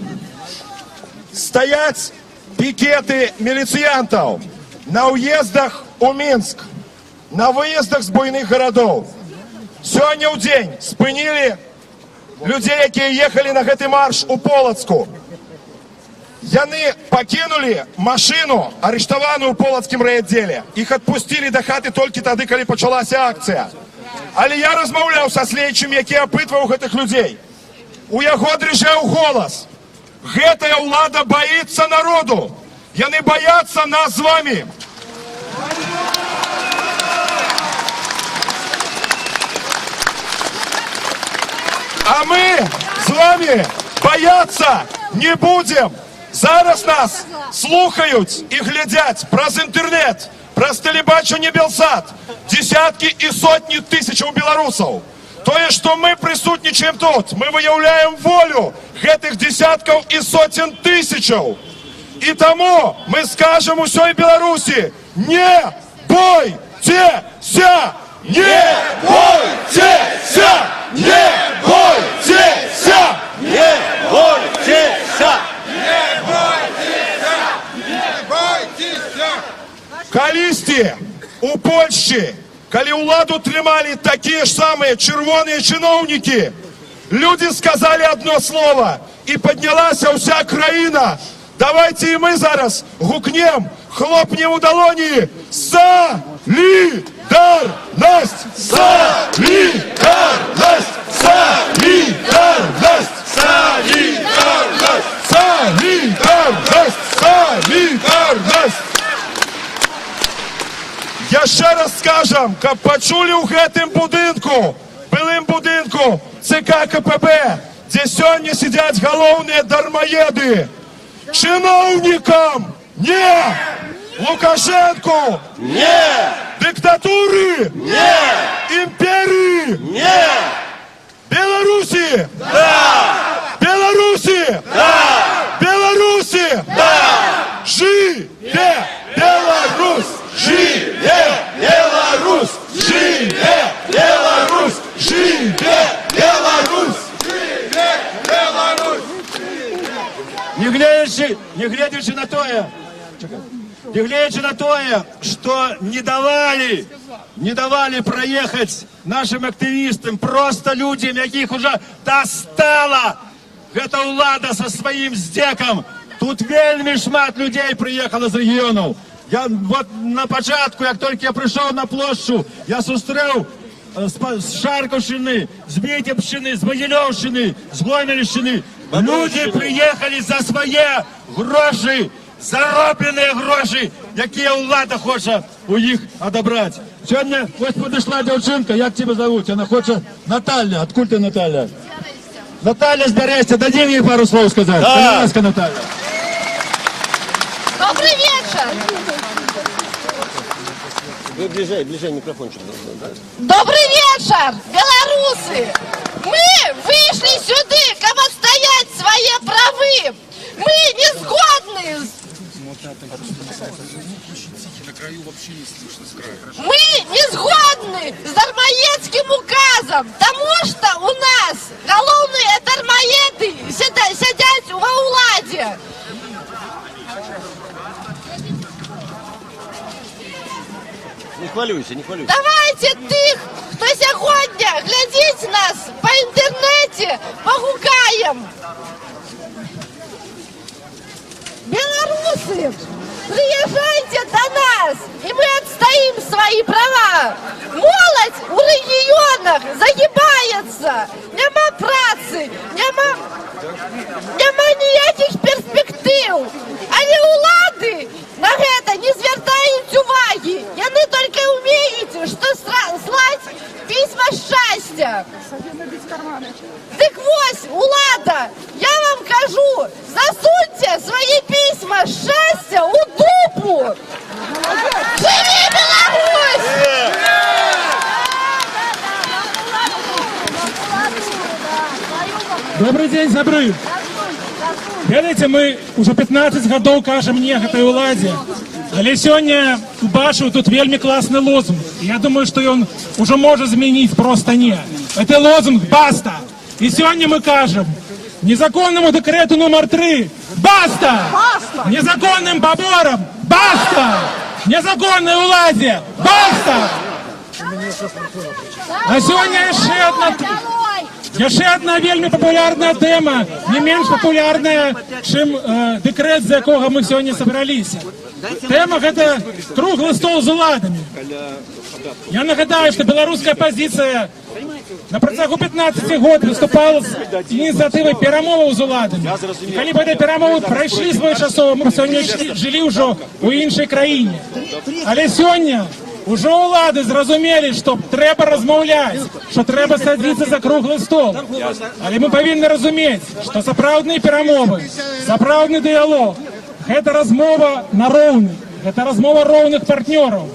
стаяць пікеты міліцыянтаў на ўездах у Мінск, на выездах з буйных гарадоў. Сёння ў дзень спынілі людзей, якія ехалі на гэты марш у Полацку. Яны пакінулі машыну, арыштаваную ў полацкім райаддзеле. Іх адпусцілі да хаты толькі тады, калі пачалася акцыя. Але я размаўляў са следчым, які апытваў гэтых людзей. У яго дрыжэў голас. Гэтая ўлада баіцца народу. Яны баяцца нас з вамі. А мы з вамі баяцца не будзем. Зараз нас слухаюць і глядзяць праз інтэрнэт, праз тэлебачанне Белсат десяткі і сотні тысячаў беларусаў. Тое, што мы прысутнічаем тут, мы выяўляем волю гэтых десяткаў і соцень тысячаў. І таму мы скажам усёй Беларусі: не бойцеся! Не бойцеся! Не бойцеся! Не бойцеся! Не бойтеся! Не бойтеся! Калісьці у Польшчы, калі ўладу трымалі такія ж самыя чырвоныя чыноўнікі, людзі сказалі одно слово, і паднялася ўся краіна. Давайце і мы зараз гукнем, хлопнем у далоні: Салідарнасць! Салідарнасць! Салідарнасць! Солидарность! Салідарнасць! Салідарнасць! Яшчэ раз скажам, каб пачулі ў гэтым будынку, былым будынку ЦК КПБ, дзе сёння сядзяць галоўныя дармаеды. Чыноўнікам не! Лукашенку Не! Дыктатуры! Не! Імперыі! Не! Беларусі! Да! Беларусі! Да! Беларусі! Да! Жыве Беларусь! Жыве Беларусь! Жыве Беларусь! Жыве Беларусь! Беларусь! Не гледзячы на тое, што не давалі праехаць нашым актывістам, проста людзям, якіх ужо дастала гэта ўлада са сваім здзекам. Тут вельмі шмат людзей прыехала з рэгіёнаў. Я вот на пачатку, як толькі я прыйшоў на плошчу, я сустрэў з Харкаўшчыны, з Віцебшчыны, з Магілёўшчыны, з Гомельшчыны. Людзі прыехалі за свае грошы, заробленыя грошы, якія ўлада хоча у іх адабраць. Сёння вось падышла дзяўчынка, як цябе завуць? Яна хоча. Наталля, адкуль ты, Наталля? Наталля з Бярэсця, дадзім ёй пару слоў сказаць. Да. Калі ласка, Наталля. Добры вечар! Вы ближе, ближе микрофончик. Да? Добры вечар, беларусы! Мы выйшлі сюды, каб адстаяць свае правы. Мы не згодны з Мы не згодны з дармаедскім указам, таму што у нас галоўныя дармаеды сядзяць ва ўладзе. Не хвалюйся, не хвалюйся. Давайце тых, хто сягоння глядзіць нас па інтэрнэце, пагукаем. Беларусы, прыязджайце да нас, і мы адстаім свае права. Моладзь у рэгіёнах загібаецца, няма працы, няма ніякіх перспектыў. Але ўлады на гэта не звяртаюць увагі. Яны толькі ўмеюць, што слаць письма счастья. Дык вось, улада, я вам кажу, засуньце свае письма счастья ў дупу. Жыве Беларусь! дзень, сябры. Ведаеце, мы ўжо 15 гадоў кажам не гэтай уладзе. Але сёння убачыў тут вельмі класны лозунг. І я думаю, што ён ужо можа змяніць проста не. Гэты лозунг «Баста». І сёння мы кажам незаконнаму дэкрэту нумар 3 «Баста!» Незаконным паборам «Баста!» Незаконнай уладзе «Баста!» А сёння яшчэ адна вельмі папулярная тэма, не менш папулярная, чым дэкрэт, з якога мы сёння сабраліся. Тэма гэта круглы стол з уладамі. Я нагадаю, што беларуская апазіцыя на працягу 15 год выступала з ініцыятывай перамоваў з уладамі. І калі б гэтыя перамовы прайшлі своечасова, мы б сёння жылі ўжо ў іншай краіне. Але сёння ўжо ўлады зразумелі, што трэба размаўляць, што трэба садзіцца за круглы стол. Але мы павінны разумець, што сапраўдныя перамовы, сапраўдны дыялог — гэта размова на роўных, гэта размова роўных партнёраў.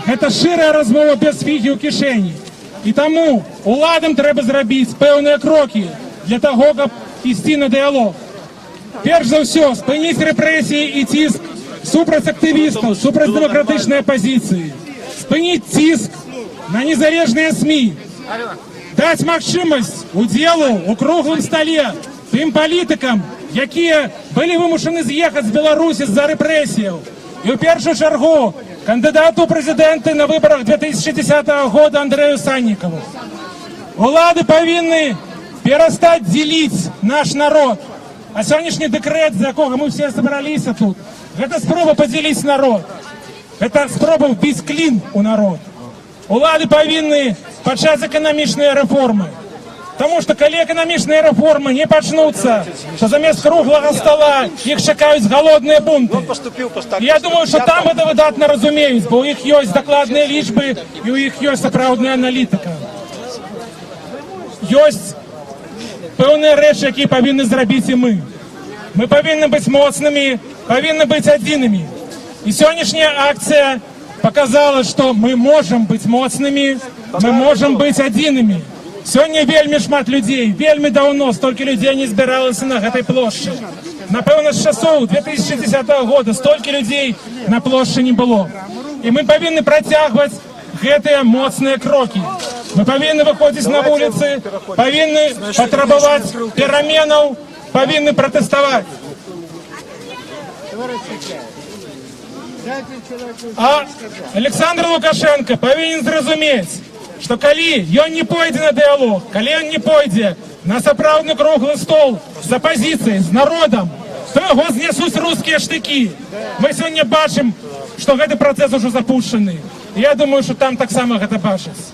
Гэта шчырая размова без фігі ў кішэні. І таму уладам трэба зрабіць пэўныя крокі для таго, каб ісці на дыялог. Перш за ўсё, спыніць рэпрэсіі і ціск супраць актывістаў, супраць дэмакратычнай апазіцыі. Спыніць ціск на незалежныя СМІ. Даць магчымасць удзелу ў круглым стале тым палітыкам, якія былі вымушаны з'ехаць з Беларусі з-за рэпрэсіяў. І ў першую чаргу кандыдату ў прэзідэнты на выбарах 2010 года Андрэю Саннікаву. Улады павінны перастаць дзеліць наш народ. А сённяшні дэкрэт, з якога мы все сабраліся тут, гэта спроба падзяліць народ. Гэта спроба ўбіць клін у народ. Улады павінны пачаць эканамічныя рэформы. Таму што калі эканамічныя рэформы не пачнуцца, то замест круглага стола іх чакаюць галодныя бунты. І я думаю, што там гэта выдатна разумеюць, бо ў іх ёсць дакладныя лічбы і ў іх ёсць сапраўдная аналітыка. Ёсць пэўныя рэчы, якія павінны зрабіць і мы. Мы павінны быць моцнымі, павінны быць адзінымі. І сённяшняя акцыя показала, што мы можам быць моцнымі, мы можам быць адзінымі. Сёння вельмі шмат людзей, вельмі даўно столькі людзей не збіралася на гэтай плошчы. Напэўна, з часоў 2010 года столькі людзей на плошчы не было. І мы павінны працягваць гэтыя моцныя крокі. Мы павінны выходзіць на вуліцы, павінны патрабаваць пераменаў, павінны пратэставаць. А Аляксандр Лукашэнка павінен зразумець, што калі ён не пойдзе на дыялог, калі ён не пойдзе на сапраўдны круглы стол з апазіцыяй, з народам, то яго знясуць рускія штыкі. Мы сёння бачым, што гэты працэс ужо запушчаны. І я думаю, што там таксама гэта бачаць.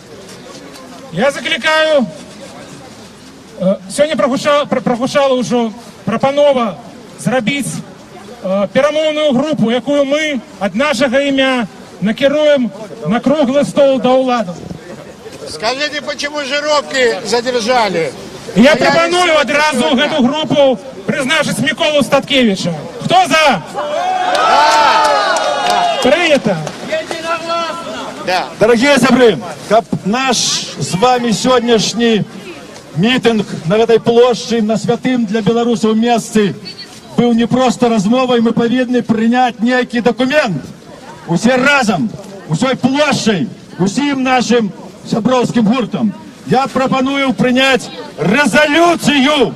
Я заклікаю, сёння прагучала ўжо прапанова зрабіць перамоўную групу, якую мы ад нашага імя накіруем на круглы стол да ўладаў. Скажите, почему Жировки задержали? Я прапаную адразу гэту групу прызначыць Міколу Статкевіча. Хто за? Прынята. Дарагія сябры, каб наш з вамі сённяшні мітынг на гэтай плошчы, на святым для беларусаў месцы, быў не проста размовай, мы павінны прыняць нейкі дакумент. Усе разам, усёй плошчай, усім нашым сяброўскім гуртам. Я прапаную прыняць рэзалюцыю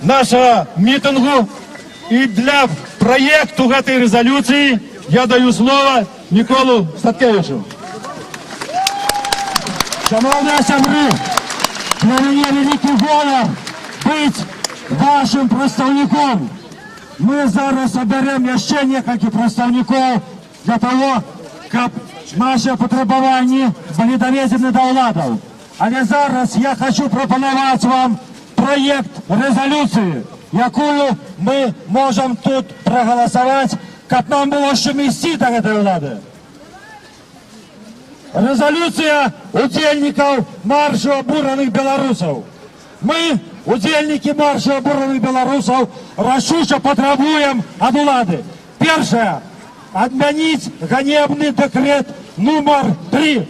нашага мітынгу, і для праекту гэтай рэзалюцыі я даю слова Міколу Статкевічу. Шаноўныя сябры, для мяне вялікі гонар быць вашым прадстаўніком. Мы зараз абярэм яшчэ некалькі прадстаўнікоў для таго, каб нашы патрабаванні былі даведзены да ўладаў. Але зараз я хачу прапанаваць вам праект рэзалюцыі, якую мы можам тут прагаласаваць, каб нам было з чым ісці да гэтай улады. Рэзалюцыя удзельнікаў маршу абураных беларусаў. Мы, удзельнікі маршу абураных беларусаў, рашуча патрабуем ад улады. Першае. Адмяніць ганебны дэкрэт нумар 3.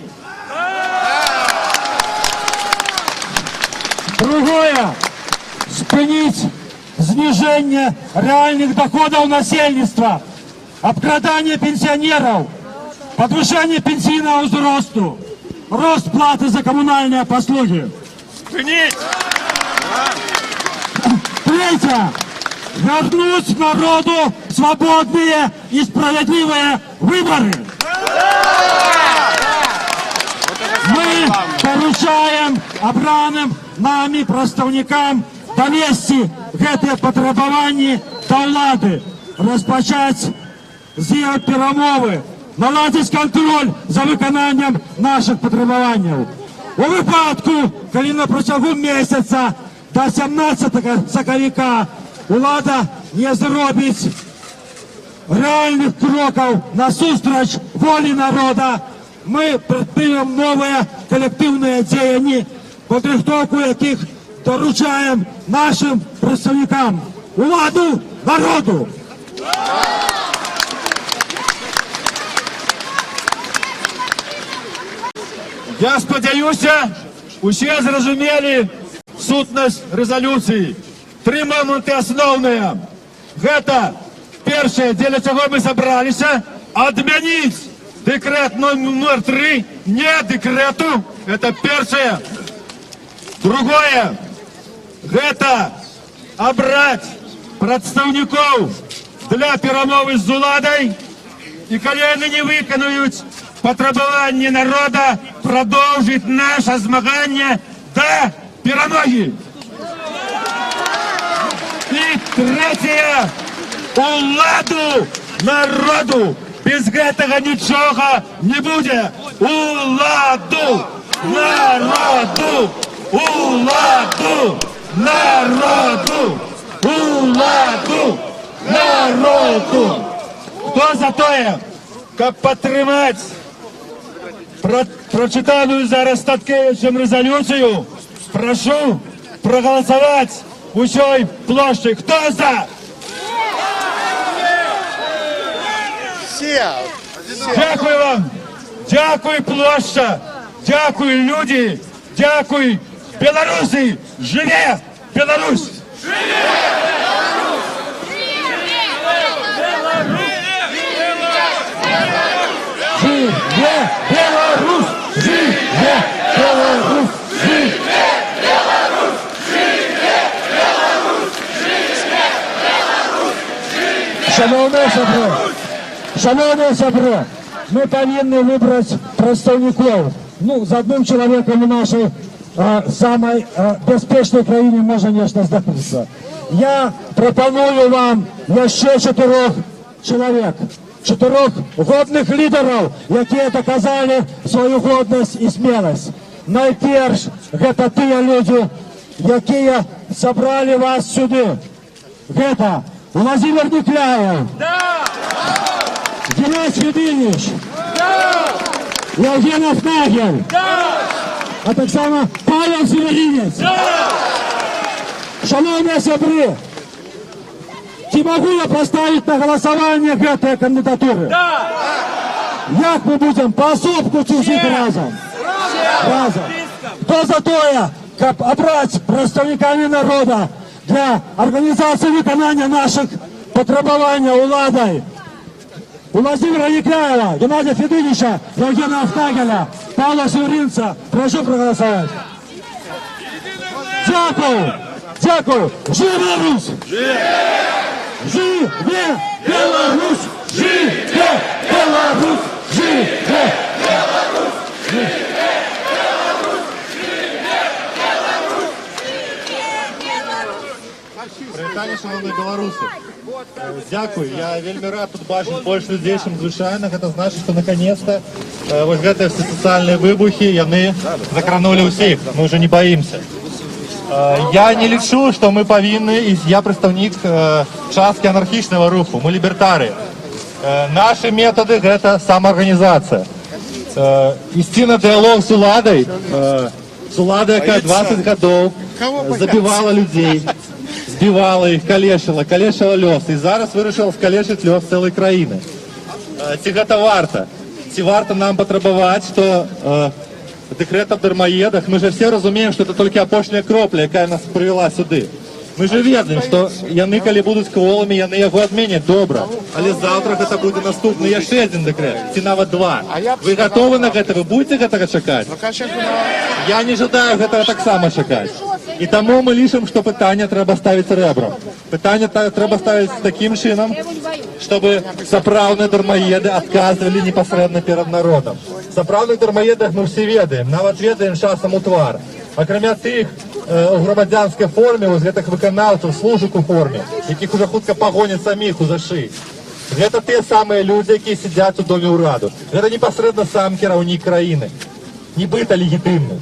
Другое. Спыніць зніжэнне рэальных даходаў насельніцтва, абкраданне пенсіянераў, падвышэнне пенсійнага ўзросту, рост платы за камунальныя паслугі. Спыніць! Трэцяе. Вярнуць народу свабодныя і справядлівыя выбары. Мы даручаем абраным намі прадстаўнікам давесці гэтыя патрабаванні да ўлады, распачаць з імі перамовы, наладзіць кантроль за выкананнем нашых патрабаванняў. У выпадку, калі на працягу месяца да 17 сакавіка улада не зробіць рэальных крокаў насустрач волі народа, мы прадпрымем новыя калектыўныя дзеянні, падрыхтоўку якіх даручаем нашым прадстаўнікам. Уладу народу! Я спадзяюся, усе зразумелі сутнасць рэзалюцыі. Тры моманты асноўныя. Гэта першае, дзеля чаго мы сабраліся, адмяніць дэкрэт нумар 3, не дэкрэту, это першае. Другое, гэта абраць прадстаўнікоў для перамовы з уладай, і калі яны не выканаюць патрабаванні народа, прадоўжыць наша змаганне да перамогі. І трэцяе, уладу народу! Без гэтага нічога не будзе. Уладу народу! Уладу народу! Уладу народу! Хто за тое, каб падтрымаць прачытаную зараз Статкевічам рэзалюцыю, прашу прагаласаваць усёй плошчай. Хто за? Все. Дзякую вам. Дзякуй, плошча. Дзякуй, людзі. Дзякуй, беларусы. Жыве Беларусь! Жыве Беларусь! Жыве Беларусь! Жыве Беларусь! Жыве Беларусь! Жыве Беларусь! Шаноўныя сябры, шаноўныя сябры, мы павінны выбраць прадстаўнікоў. Ну, з адным чалавекам у нашай самай бяспечнай краіне можа нешта здарыцца. Я прапаную вам яшчэ чатырох чалавек, чатырох годных лідараў, якія даказалі сваю годнасць і смеласць. Найперш, гэта тыя людзі, якія сабралі вас сюды. Гэта Уладзімір Някляеў, Генадзь Федыніч, Яўген Афнагель, а таксама Павел Севярынец. Шаноўныя сябры, ці магу я паставіць на галасаванне гэтыя кандыдатуры? Як мы будзем, паасобку ці ўсіх разам? Разам. Хто за тое, каб абраць прадстаўнікамі народа для арганізацыі выканання нашых патрабаванняў уладай Уладзіміра Някляева, Генадзя Федыніча, Яўгена Афнагеля, Паўла Севярынца, прашу прагаласаваць. Дзякую! Дзякую! Жыве Беларусь! Жыве Беларусь! Жыве Беларусь! Жыве Беларусь! Жыве Беларусь! Прывітанне, шаноўныя беларусы. Дзякую. Я вельмі рад тут бачыць больш людзей, чым звычайна. Гэта значыць, што наконец-то вось гэтыя все сацыяльныя выбухі, яны закранулі ўсіх. Мы ўжо не баімся. Я не лічу, што мы павінны, і я прадстаўнік часткі анархічнага руху, мы лібертары. Нашы метады гэта самаарганізацыя. Ісці на дыялог з уладай, з уладай, якая 20 гадоў забівала людзей, збівала іх, калечыла, калечыла лёс. І зараз вырашыла скалечыць лёс цэлай краіны. Ці гэта варта? Ці варта нам патрабаваць, што дэкрэт аб дармаедах, мы же все разумеем, што это толькі апошняя кропля, якая нас прывяла сюды. Мы же ведаем, што яны, калі будуць кволымі, яны яго адменяць, добра. Але заўтра гэта будзе наступны яшчэ адзін дэкрэт, ці нават два. Вы гатовы на гэта? Вы будете гэтага чакаць? Я не жадаю гэтага таксама чакаць. І таму мы лічым, што пытанне трэба ставіць рэбрам. Пытанне трэба ставіць такім чынам, чтобы сапраўдныя дармаеды адказвалі непасрэдна перад народам. Сапраўдных дармаедах мы ўсе ведаем, нават ведаем часам у твар. Акрамя тых у грамадзянскай форме, вось гэтых выканаўцаў, служак у форме, якіх уже хутка пагоняць саміх у зашый. Гэта тыя самыя людзі, якія сядзяць у доме ўраду. Гэта непасрэдна сам кіраўнік краіны, нібыта легітымны.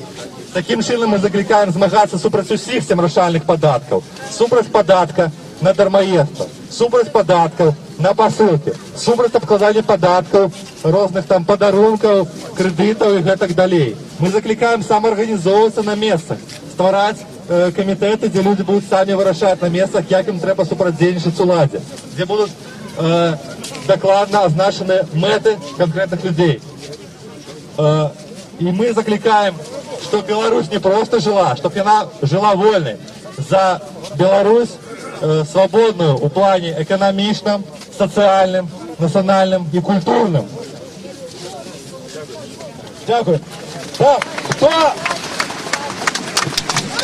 Такім чынам, мы заклікаем змагацца супраць усіх цемрашальных падаткаў, супраць падатка на дармаедства, супраць падаткаў на пасылкі, супраць абкладання падаткаў розных там падарункаў, крэдытаў і гэтак далей. Мы заклікаем самаарганізоўвацца на месцах, ствараць камітэты, дзе людзі будуць самі вырашаць на месцах, як ім трэба супрацьдзейнічаць уладзе, дзе будуць дакладна азначаны мэты канкрэтных людзей. І мы заклікаем, чтоб Беларусь не просто жила, чтоб яна жила вольнай. За Беларусь свободную у плане эканамічным, сацыяльным, нацыянальным і культурным. Дзякую. Так, кто,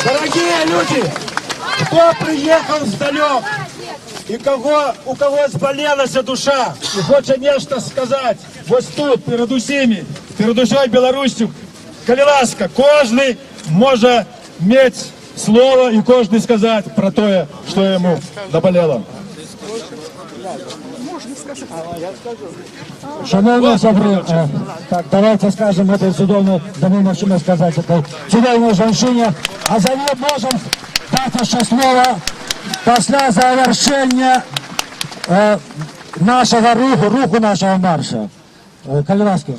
дорогие люди, кто приехал сдалек и у кого збалелася душа и хочет нешта сказать, вот тут, перед усімі, перед усёй Беларусью, калі ласка, кожны можа мець слово и кожны сказать про тое, что ему наболело. Можно сказать. Шаноўныя сябры, так, давайце скажам этой цудоўнай, дамо магчымасць сказаць этой цудоўнай жанчыне, а за ней можам даць яшчэ слова пасля завяршэння нашага руху, руху нашага марша. Калі ласка.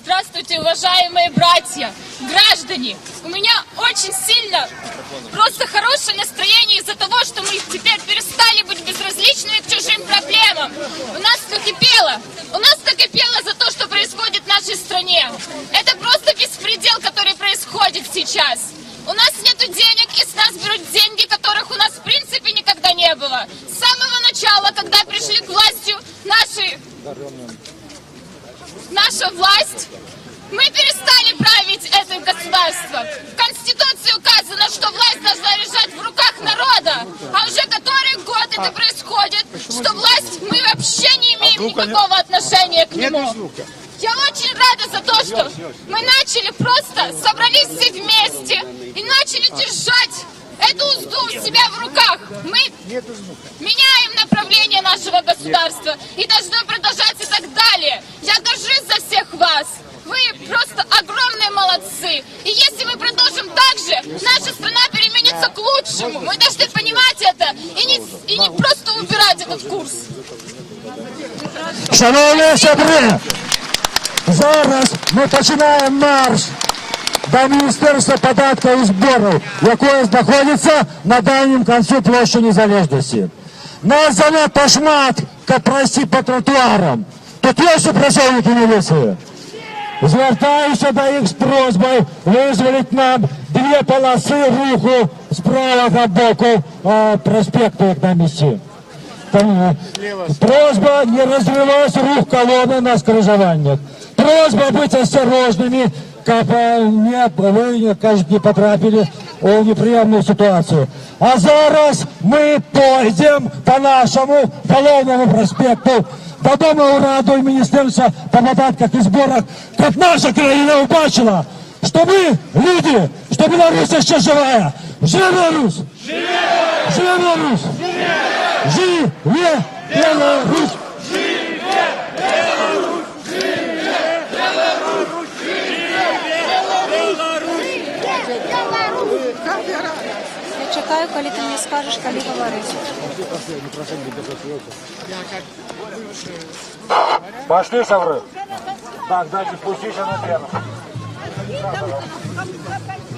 Здравствуйте, уважаемые братья, граждане! У меня очень сильно просто хорошее настроение из-за того, что мы теперь перестали быть безразличными к чужим проблемам. У нас накипело. У нас накипело за то, что происходит в нашей стране. Это просто беспредел, который происходит сейчас. У нас нету денег, и с нас берут деньги, которых у нас в принципе никогда не было. С самого начала, когда пришли к власти наша власть, мы перестали править этим государством. В Конституции указано, что власть должна лежать в руках народа. А уже который год это происходит, что власть, мы вообще не имеем никакого отношения к нему. Я очень рада за то, что мы начали просто, собрались все вместе и начали держать эту узду у себя в руках. Мы меняем направление нашего государства и должно продолжаться так далее. Я горжусь за всех вас. Вы просто огромные молодцы. И если мы продолжим так же, наша страна переменится к лучшему. Мы должны понимать это и не просто убирать этот курс. Шаноўныя сябры, зараз мы пачынаем марш да Міністэрства падаткаў і збораў, якое знаходзіцца на дальнім канцы плошчы Незалежнасці. Нас занадта шмат, каб прайсці па тратуарам. Тут ёсць супрацоўнікі міліцыі? Звяртаюся да іх з просьбай вызваліць нам две паласы руху з правага боку праспекту, як нам ісці. Там, просьба не разрывать рух колонны на скрыжаваннях. Просьба быть осторожными, каб не, вы не, кажуть, не патрапілі ў непрыемную сітуацыю. А зараз мы пойдзем па нашаму галоўнаму праспекту да Дома ўраду і Міністэрства па падатках і зборах, каб наша краіна ўбачыла, што мы людзі, што Беларусь яшчэ жывая. Жыве Беларусь! Жыве Беларусь! Жыве Беларусь! Жыве Беларусь! Жыве Беларусь! Я чакаю, калі ты мне скажаш, калі гаварыць. Пошли, сябры. Так, дальше спустись на пену.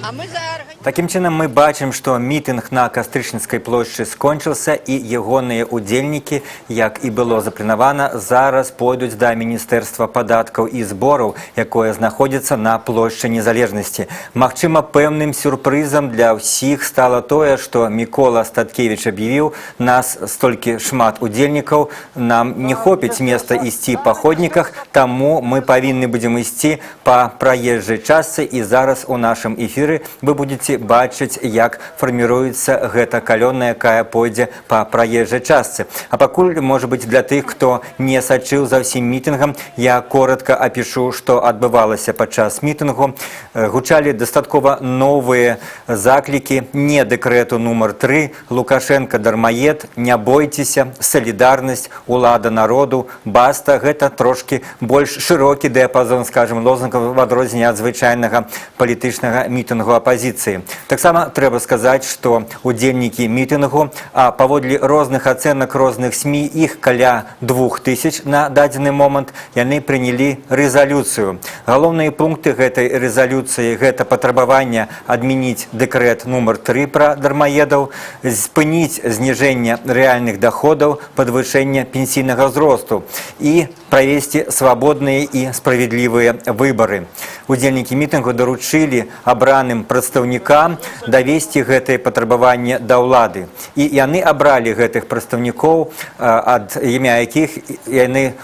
А мы за Такім чынам, мы бачым, што мітынг на Кастрычніцкай плошчы скончыўся, і ягоныя удзельнікі, як і было запланавана, зараз пойдуць да Міністэрства падаткаў і збораў, якое знаходзіцца на плошчы Незалежнасці. Магчыма, пэўным сюрпрызам для ўсіх стала тое, што Мікола Статкевіч аб'явіў: нас столькі шмат удзельнікаў, нам не хопіць места ісці па ходніках, таму мы павінны будзем ісці па праезжай частцы, і зараз у нашым эфіры вы будете бачыць, як фарміруецца гэта калона, якая пойдзе па праезжай частцы. А пакуль, можа быць, для тых, хто не сачыў за ўсім мітынгам, я коротко апішу, што адбывалася падчас мітынгу. Гучалі дастаткова новыя заклікі: не дэкрэту нумар 3, Лукашенко дармаед, не бойцеся, салідарнасць, улада народу, баста. Гэта трошкі больш шырокі дыяпазон, скажем, лозунгаў в адрозненне ад звычайнага палітычнага мітынгу апазіцыі. Таксама трэба сказаць, што удзельнікі мітынгу, а паводле розных ацэнак розных СМІ іх каля 2000 на дадзены момант, яны прынялі рэзалюцыю. Галоўныя пункты гэтай рэзалюцыі — гэта патрабаванне адмяніць дэкрэт нумар 3 пра дармаедаў, спыніць зніжэнне рэальных даходаў, падвышэнне пенсійнага ўзросту і правесці свабодныя і справядлівыя выбары. Удзельнікі мітынгу даручылі абраным прадстаўнікам давесці гэтае патрабаванне да ўлады. І яны абралі гэтых прадстаўнікоў, ад імя якіх яны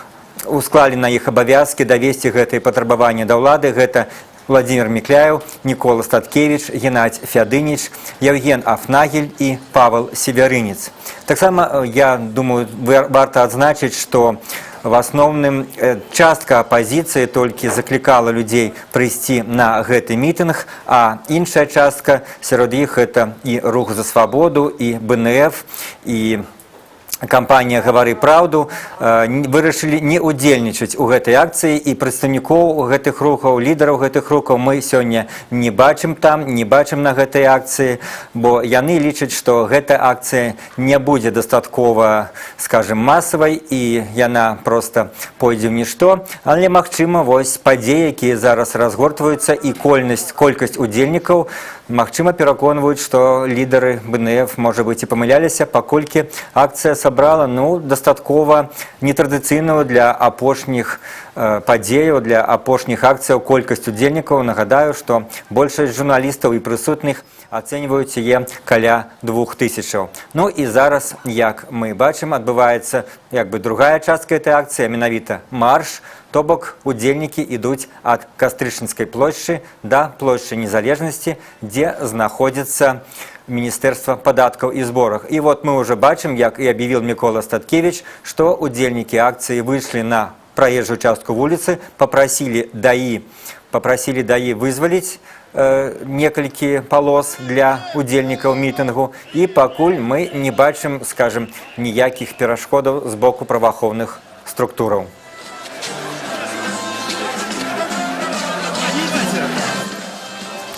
усклалі на іх абавязкі давесці гэтыя патрабаванні да ўлады. Гэта Уладзімір Мікляеў, Мікола Статкевіч, Генадзь Фядыніч, Яўген Афнагель і Павел Севярынец. Таксама, я думаю, варта адзначыць, што в асноўным частка апазіцыі толькі заклікала людзей прыйсці на гэты мітынг, а іншая частка, сярод іх гэта і Рух за свабоду, і БНФ, і кампанія «Гавары праўду», вырашылі не ўдзельнічаць у гэтай акцыі, і прадстаўнікоў гэтых рухаў, лідараў гэтых рухаў мы сёння не бачым там, не бачым на гэтай акцыі, бо яны лічаць, што гэта акцыя не будзе дастаткова, скажем, масавай і яна проста пойдзе ў нішто. Але, магчыма, вось падзеі, якія зараз разгортваюцца, і колькасць удзельнікаў, магчыма, пераконваюць, што лідары БНФ, можа быць, і памыляліся, паколькі акцыя сабрала, ну, дастаткова нетрадыцыйную для апошніх падзеяў, для апошніх акцыяў колькасць удзельнікаў. Нагадаю, што большасць журналістаў і прысутных ацэньваюць яе каля 2000. Ну і зараз, як мы бачым, адбываецца як бы другая частка этой акцыі, а менавіта марш, то бок удзельнікі ідуць ад Кастрычніцкай плошчы да плошчы Незалежнасці, дзе знаходзіцца Міністэрства падаткаў і зборах. І вот мы уже бачым, як і аб'явіў Мікола Статкевіч, што удзельнікі акцыі выйшлі на праезжую частку вуліцы, папрасілі ДАІ вызваліць некалькі палос для удзельнікаў мітынгу, і пакуль мы не бачым, скажем, ніякіх перашкодаў з боку праваахоўных структураў.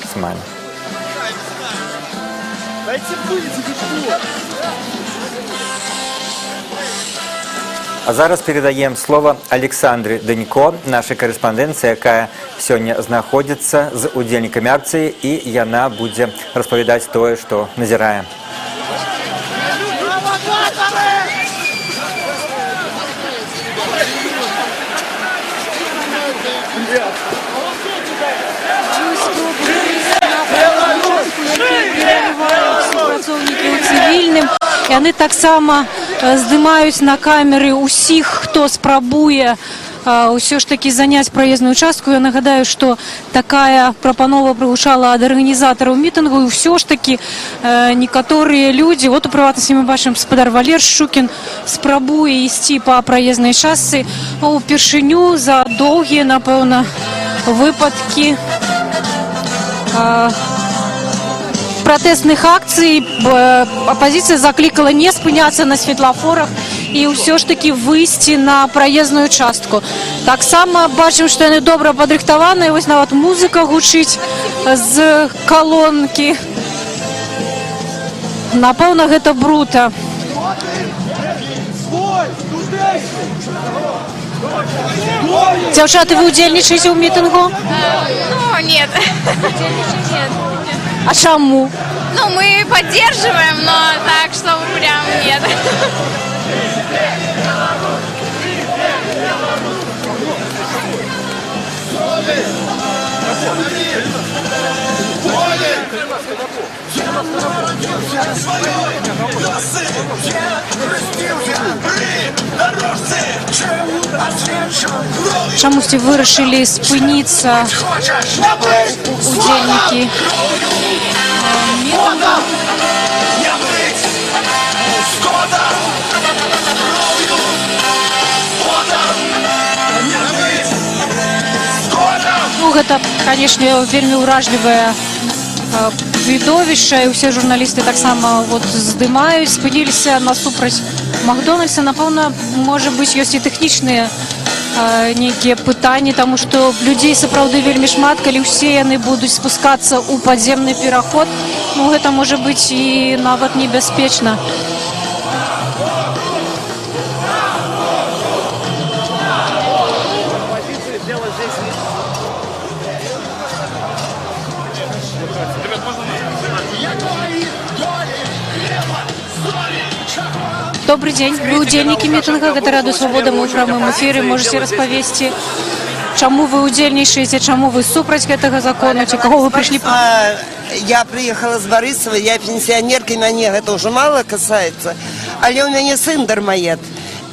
С вами. Дайте выйти, вы что? А зараз перадаем слова Аляксандры Данько, нашай карэспандэнтцы, якая сёння знаходзіцца з удзельнікамі акцыі, і яна будзе распавядаць тое, што назірае. Супрацоўнікі ў цывільным, яны таксама здымаюць на камеры ўсіх, хто спрабуе ўсё ж такі заняць праезную частку. Я нагадаю, што такая прапанова прагучала ад арганізатараў мітынгу, і ўсё ж такі некаторыя людзі, вот у прыватнасці мы бачым, спадар Валер Шчукін спрабуе ісці па праезнай частцы упершыню за доўгія, напэўна, выпадкі пратэстных акцый. Апазіцыя заклікала не спыняцца на светлафорах і ўсё ж такі выйсці на праезную частку. Таксама бачым, што яны добра падрыхтаваныя, вось нават музыка гучыць з калонкі. Напэўна, гэта Брута. Дзяўчаты, вы ўдзельнічаеце ў мітынгу? Ну, нет. Нет. А чаму? Ну, мы поддерживаем, но так, что прям нет. Чамусьці вырашылі спыніцца удзельнікі мітынгу. Ну, гэта, канешне, вельмі ўражлівае відовішча, і ўсе журналісты таксама вот здымаюць, спыніліся насупраць Макдональдса. Напэўна, можа быць, ёсць і тэхнічныя нейкія пытанні, таму што людзей сапраўды вельмі шмат, калі ўсе яны будуць спускацца ў падземны пераход, ну, гэта можа быць і нават небяспечна. Добры дзень. Вы удзельнікі мітынга, гэта Радыё Свабода, мы ў прамым эфіры. Можаце распавесці, чаму вы удзельнічаеце, чаму вы супраць гэтага закону, ці каго вы прыйшлі? Я приехала с Борисова, я пенсионерка, и меня это уже мало касается. Але у меня сын дармоед.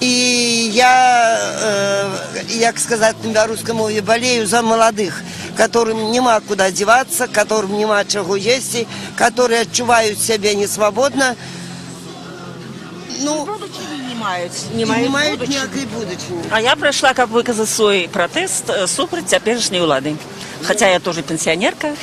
И я, як сказать на белорусской мове, болею за молодых, которым нема куда деваться, которым нема чего есть, которые адчуваюць себя несвободно. Ну, не маюць, не не маюць маюць будучыні. Ніякай будучыні. А я прыйшла, каб выказаць свой пратэст супраць цяперашняй улады. Хаця я тоже пенсіянерка.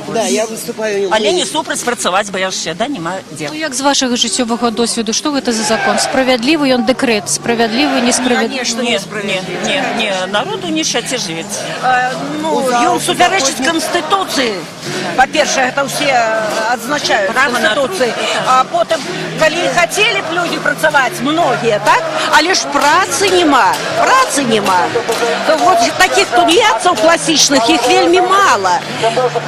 Да, я выступаю. Але не супраць працаваць, бо я яшчэ, да, няма дзе. Ну, як з вашага жыццёвага досведу, што гэта за закон? Справядлівы ён дэкрэт, справядлівы, несправядлівы? Конечно, Не, несправедливый. не, не, народу нищете жыць. Ну, ён супярэчыць Канстытуцыі. Па-першае, гэта ўсе адзначаюць Права на Канстытуцыі. труд. А потым, калі хацелі б людзі працаваць, многія, так? Але ж працы нема, працы нема. То вот такіх тунеядцаў класічных, іх вельмі мала.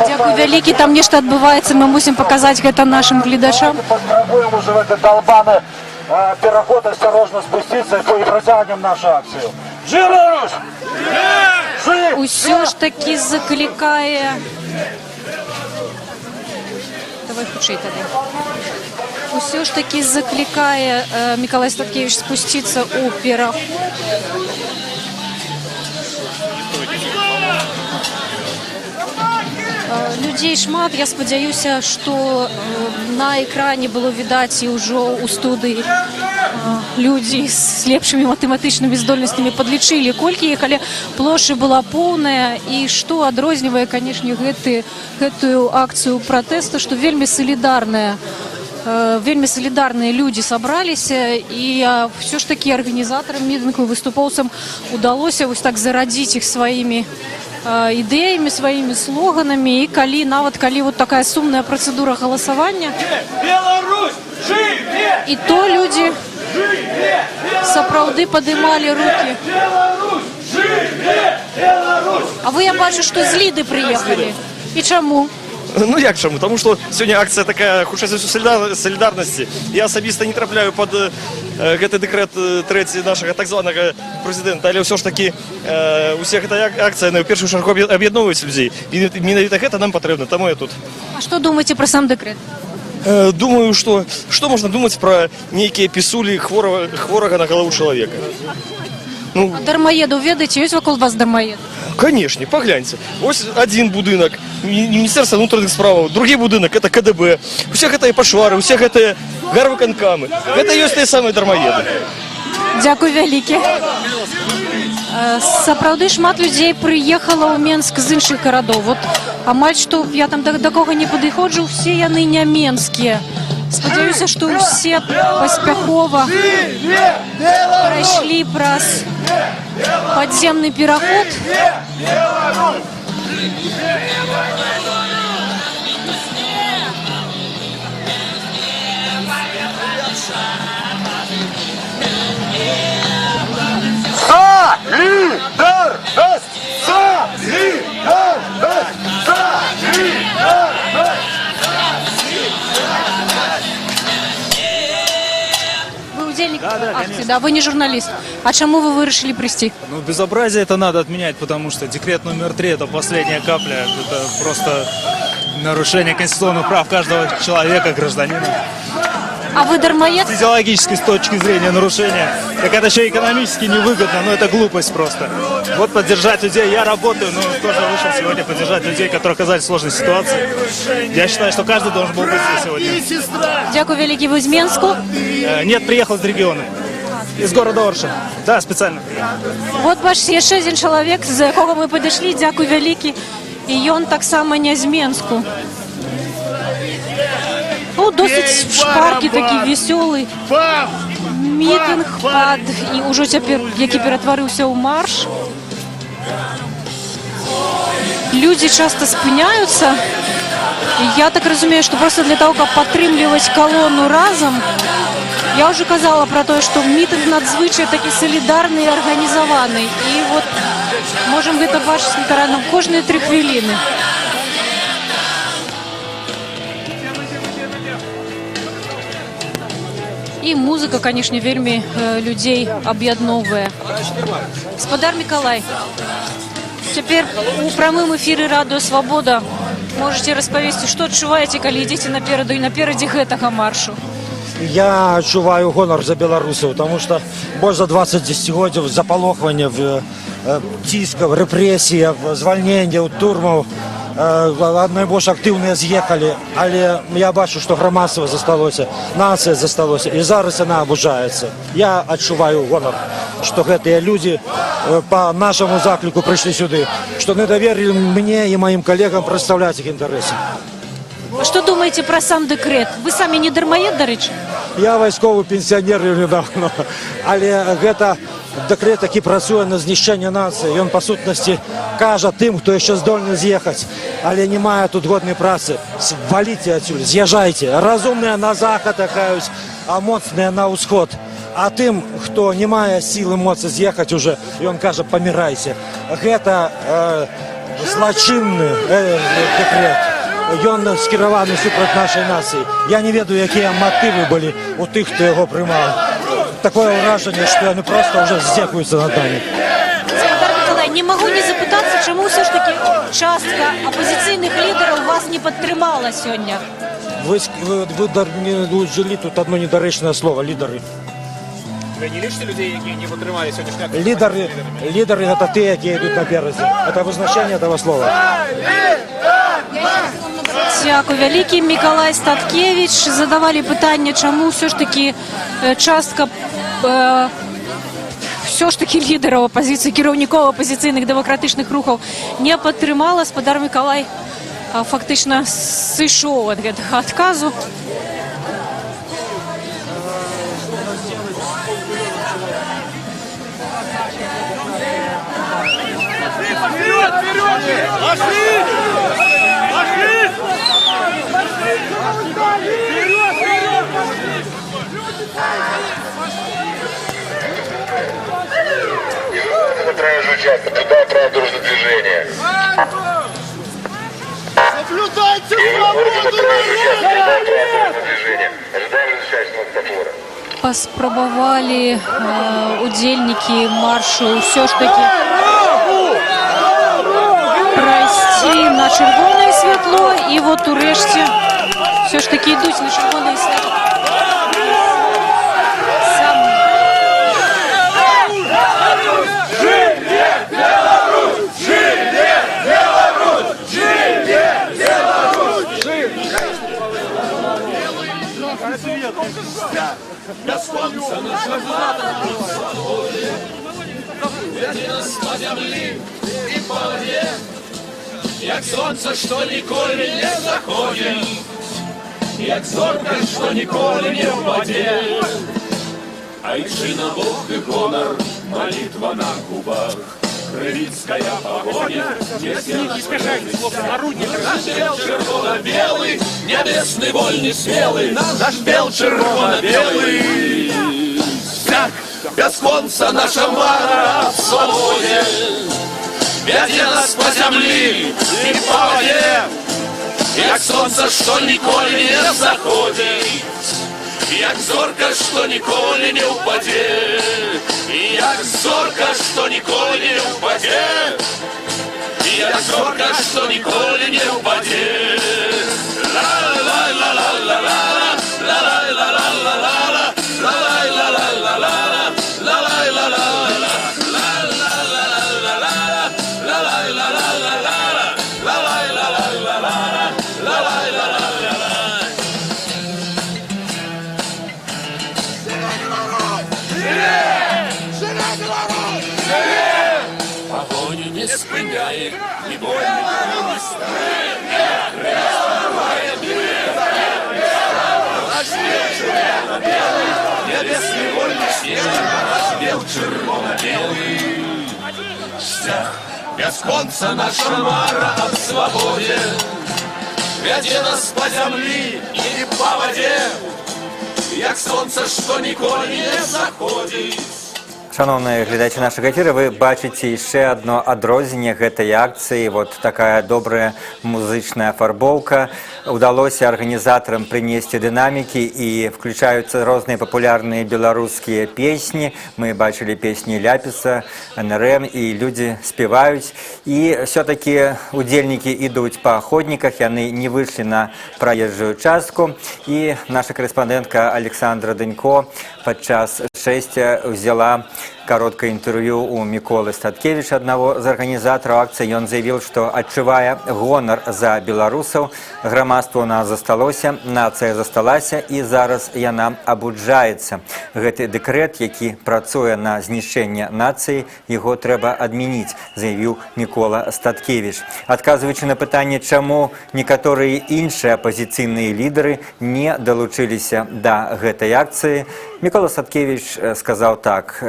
Дзякуй вялікі, там нешта адбываецца, мы мусім паказаць гэта нашым гледачам. Паспрабуем уже в этот долбаный переход осторожно спуститься и протянем нашу акцию. Жыве Беларусь! Усё ж такі заклікае. Давай хутчэй тады. Усё ж такі заклікае Мікалай Статкевіч спусціцца ў пераход. Людзей шмат, я спадзяюся, што на экране было відаць і ўжо ў студыі людзі з лепшымі матэматычнымі здольнасцямі падлічылі, колькі іх, але плошча была поўная, і што адрознівае, канешне, гэтую акцыю пратэсту, што вельмі салідарныя людзі сабраліся, і ўсё ж такі арганізатарам мітынгу, выступоўцам удалося вось так зарадзіць іх сваімі ідэямі, сваімі слоганамі, і нават калі вот такая сумная працэдура галасавання, Беларусь! Жыве! і то людзі сапраўды падымалі рукі. Беларусь! Жыве! Беларусь! А вы, я бачу, што з Ліды прыехалі. І чаму? Ну як чаму? Таму што сёння акцыя такая, хутчэй за ўсё, салідарнасці. Я асабіста не трапляю пад гэты дэкрэт трэці нашага так званага прэзідэнта, але ўсё ж такі усе гэта акцыя, яны ў першую чаргу аб'ядноўваюць людзей. І менавіта гэта нам патрэбна, таму я тут. А што думаеце пра сам дэкрэт? Думаю, што можна думаць пра нейкія пісулі хворага на галаву чалавека? Ну, А дармаедаў ведаеце, ёсць вакол вас дармаед? Конечно, пагляньце. Вось один будынак, Міністэрства унутраных справаў, другі будынак это КДБ. Усе гэтыя пачвары, усе гэтыя гарвыканкамы. Гэта ёсць тыя самыя дармаеды. Дзякуй вялікі. Сапраўды шмат людзей прыехала ў Менск з іншых гарадоў. Вот амаль што я там да кога не падыходжу, усе яны не менскія. Спадзяюся, што ўсе паспяхова прайшлі праз падземны пераход. Солидарность! Солидарность! Солидарность! Ведаеце, да? Вы не журналіст. А чаму вы вырашылі прыйсці? Ну, безобразие это надо отменять, потому что декрет номер 3 – это последняя капля. Это просто нарушение конституционных прав каждого человека, гражданина. А вы дармаед? С идеологической точки зрения нарушение. Так это еще экономически невыгодно, но это глупость просто. Вот поддержать людей. Я работаю, но тоже вышел сегодня поддержать людей, которые оказались в сложной ситуации. Я считаю, что каждый должен был быть здесь сегодня. Дзякуй вялікі. Вы з Менску? Нет, приехал из региона. Из города Орша. Да, специально. Вот бачыце, яшчэ адзін чалавек, з якога мы падышлі, дзякуй вялікі. І ён таксама не з Менску. Ну, досыць шпаркі такі вясёлы мітынг пад і ўжо цяпер, які ператварыўся ў марш. Людзі часта спыняюцца. І я так разумею, што проста для таго, каб падтрымліваць калону разам. Я ўжо казала пра тое, што мітынг надзвычай такі салідарны і арганізаваны. І вот можам гэта бачыць літаральна кожныя 3 хвіліны. І музыка, канешне, вельмі людзей аб'ядноўвае. Спадар Мікалай, цяпер у прамым эфіры Радыё Свабода можаце распавесці, што адчуваеце, калі ідзеце напераду і наперадзе гэтага маршу? Я адчуваю гонар за беларусаў, таму што больш за 20 дзесяцігоддзяў запалохвання, ціскаў, рэпрэсіяў, звальненняў, турмаў. Найбольш актыўныя з'ехалі, але я бачу, што грамадства засталося, нацыя засталося, і зараз яна абуджаецца. Я адчуваю гонар, што гэтыя людзі па нашаму закліку прыйшлі сюды, што не даверылі мне і маім калегам прадстаўляць іх інтарэсы. Што думаеце пра сам дэкрэт? Вы самі не дармаед, дарэчы? Я вайсковы пенсіянер недавно, але гэта дэкрэт, які працуе на знішчэнне нацыі. Ён па сутнасці кажа тым, хто яшчэ здольны з'ехаць, але не мае тут годнай працы: сваліце адсюль, з'язджайце. Разумныя на захад ахаюць, а моцныя на ўсход. А тым, хто не мае сілы, моцы з'ехаць уже, ён кажа: памірайце. Гэта злачынны дэкрэт. Ён скіраваны супраць нашай нацыі. Я не ведаю, якія матывы былі у тых, хто яго прымаў. Такое ўражанне, што яны проста ўжо здзекуюцца над намі. Спадар Мікалай, не магу не запытацца, чаму ўсё ж такі частка апазіцыйных лідараў вас не падтрымала сёння? Вы не ўжылі тут одно недарэчнае слово: лідары. Вы не лічыце людзей, якія не падтрымалі сённяшні акцыю? Лідары, лідары — гэта тыя, якія ідуць наперадзе. Это вызначэнне этого слова. Дзякуй вялікі. Мікалай Статкевіч. Задавалі пытанне, чаму ўсё ж такі частка ўсё ж такі лідараў апазіцыі, кіраўнікоў апазіцыйных дэмакратычных рухаў не падтрымала. Спадар Мікалай фактычна сышоў ад гэтага адказу. Вперед, вперед! Пошли! Пошли! Вперед, вперед! Пошли! На проезжую часть, соблюдая правила дорожного движения. Соблюдайте свободу народа! Движения. Ожидаем разрешающего светофора. Паспрабавалі удзельнікі маршу ўсё ж такі прайсці на чырвонае святло, і вот урэшце ўсё ж такі ідуць на чырвонае святло. Сам Жыве Беларусь! Жыве Беларусь! Жыве Беларусь! Бясконца наша мара аб свабодзе вядзе нас па зямлі і па вадзе, як сонца, што ніколі не заходзіць, як зорка, што ніколі не ўпадзе. Айчына, Бог і гонар, малітва на губах, Крывіцкая пагоня несе наш наш бел чырвона-белы, нябесны, вольны, смелы, наш бел чырвона-белы сцяг. Бясконца наша мара аб свабодзе вядзе нас па зямлі і па вадзе, як сонца, што ніколі не заходзіць. Як зорка, што ніколі не ўпадзе, як зорка, што ніколі не ўпадзе, як зорка, што ніколі не ўпадзе. Ла-ла-ла-ла-ла-ла, ла-ла-ла-ла-ла-ла, ла-ла-ла-ла-ла-ла, ла-ла-ла-ла-ла, ла-ла-ла-ла-ла, ла-ла-ла-ла-ла, ла-ла-ла-ла-ла, ла-ла-ла-ла-ла. Пагоню не спыняе ні боль, ні страх. Наш бел чырвона-белы, нябесны вольны снег, наш бел чырвона-белы сцяг. Бясконца наша мара аб свабодзе вядзе нас па зямлі і па вадзе, як сонца, што ніколі не заходзіць. Шаноўныя гледачы нашага эфіра, вы бачыце яшчэ адно адрозненне гэтай акцыі. Вот такая добрая музычная афарбоўка. Удалося арганізатарам прынесці дынамікі, і включаюцца розныя папулярныя беларускія песні. Мы бачылі песні Ляпіса, НРМ, і людзі спяваюць. І все-таки удзельнікі ідуць па ходніках, яны не выйшлі на праезжую частку. І наша карэспандэнтка Александра Дынько падчас шэсця взяла кароткае інтэрв'ю у Міколы Статкевіча, аднаго з арганізатараў акцыі. Ён заявіў, што адчувае гонар за беларусаў. Грамадства ў нас засталося, нацыя засталася, і зараз яна абуджаецца. Гэты дэкрэт, які працуе на знішчэнне нацыі, яго трэба адмяніць, заявіў Мікола Статкевіч. Адказваючы на пытанне, чаму некаторыя іншыя апазіцыйныя лідары не далучыліся да гэтай акцыі, Мікола Статкевіч сказаў так: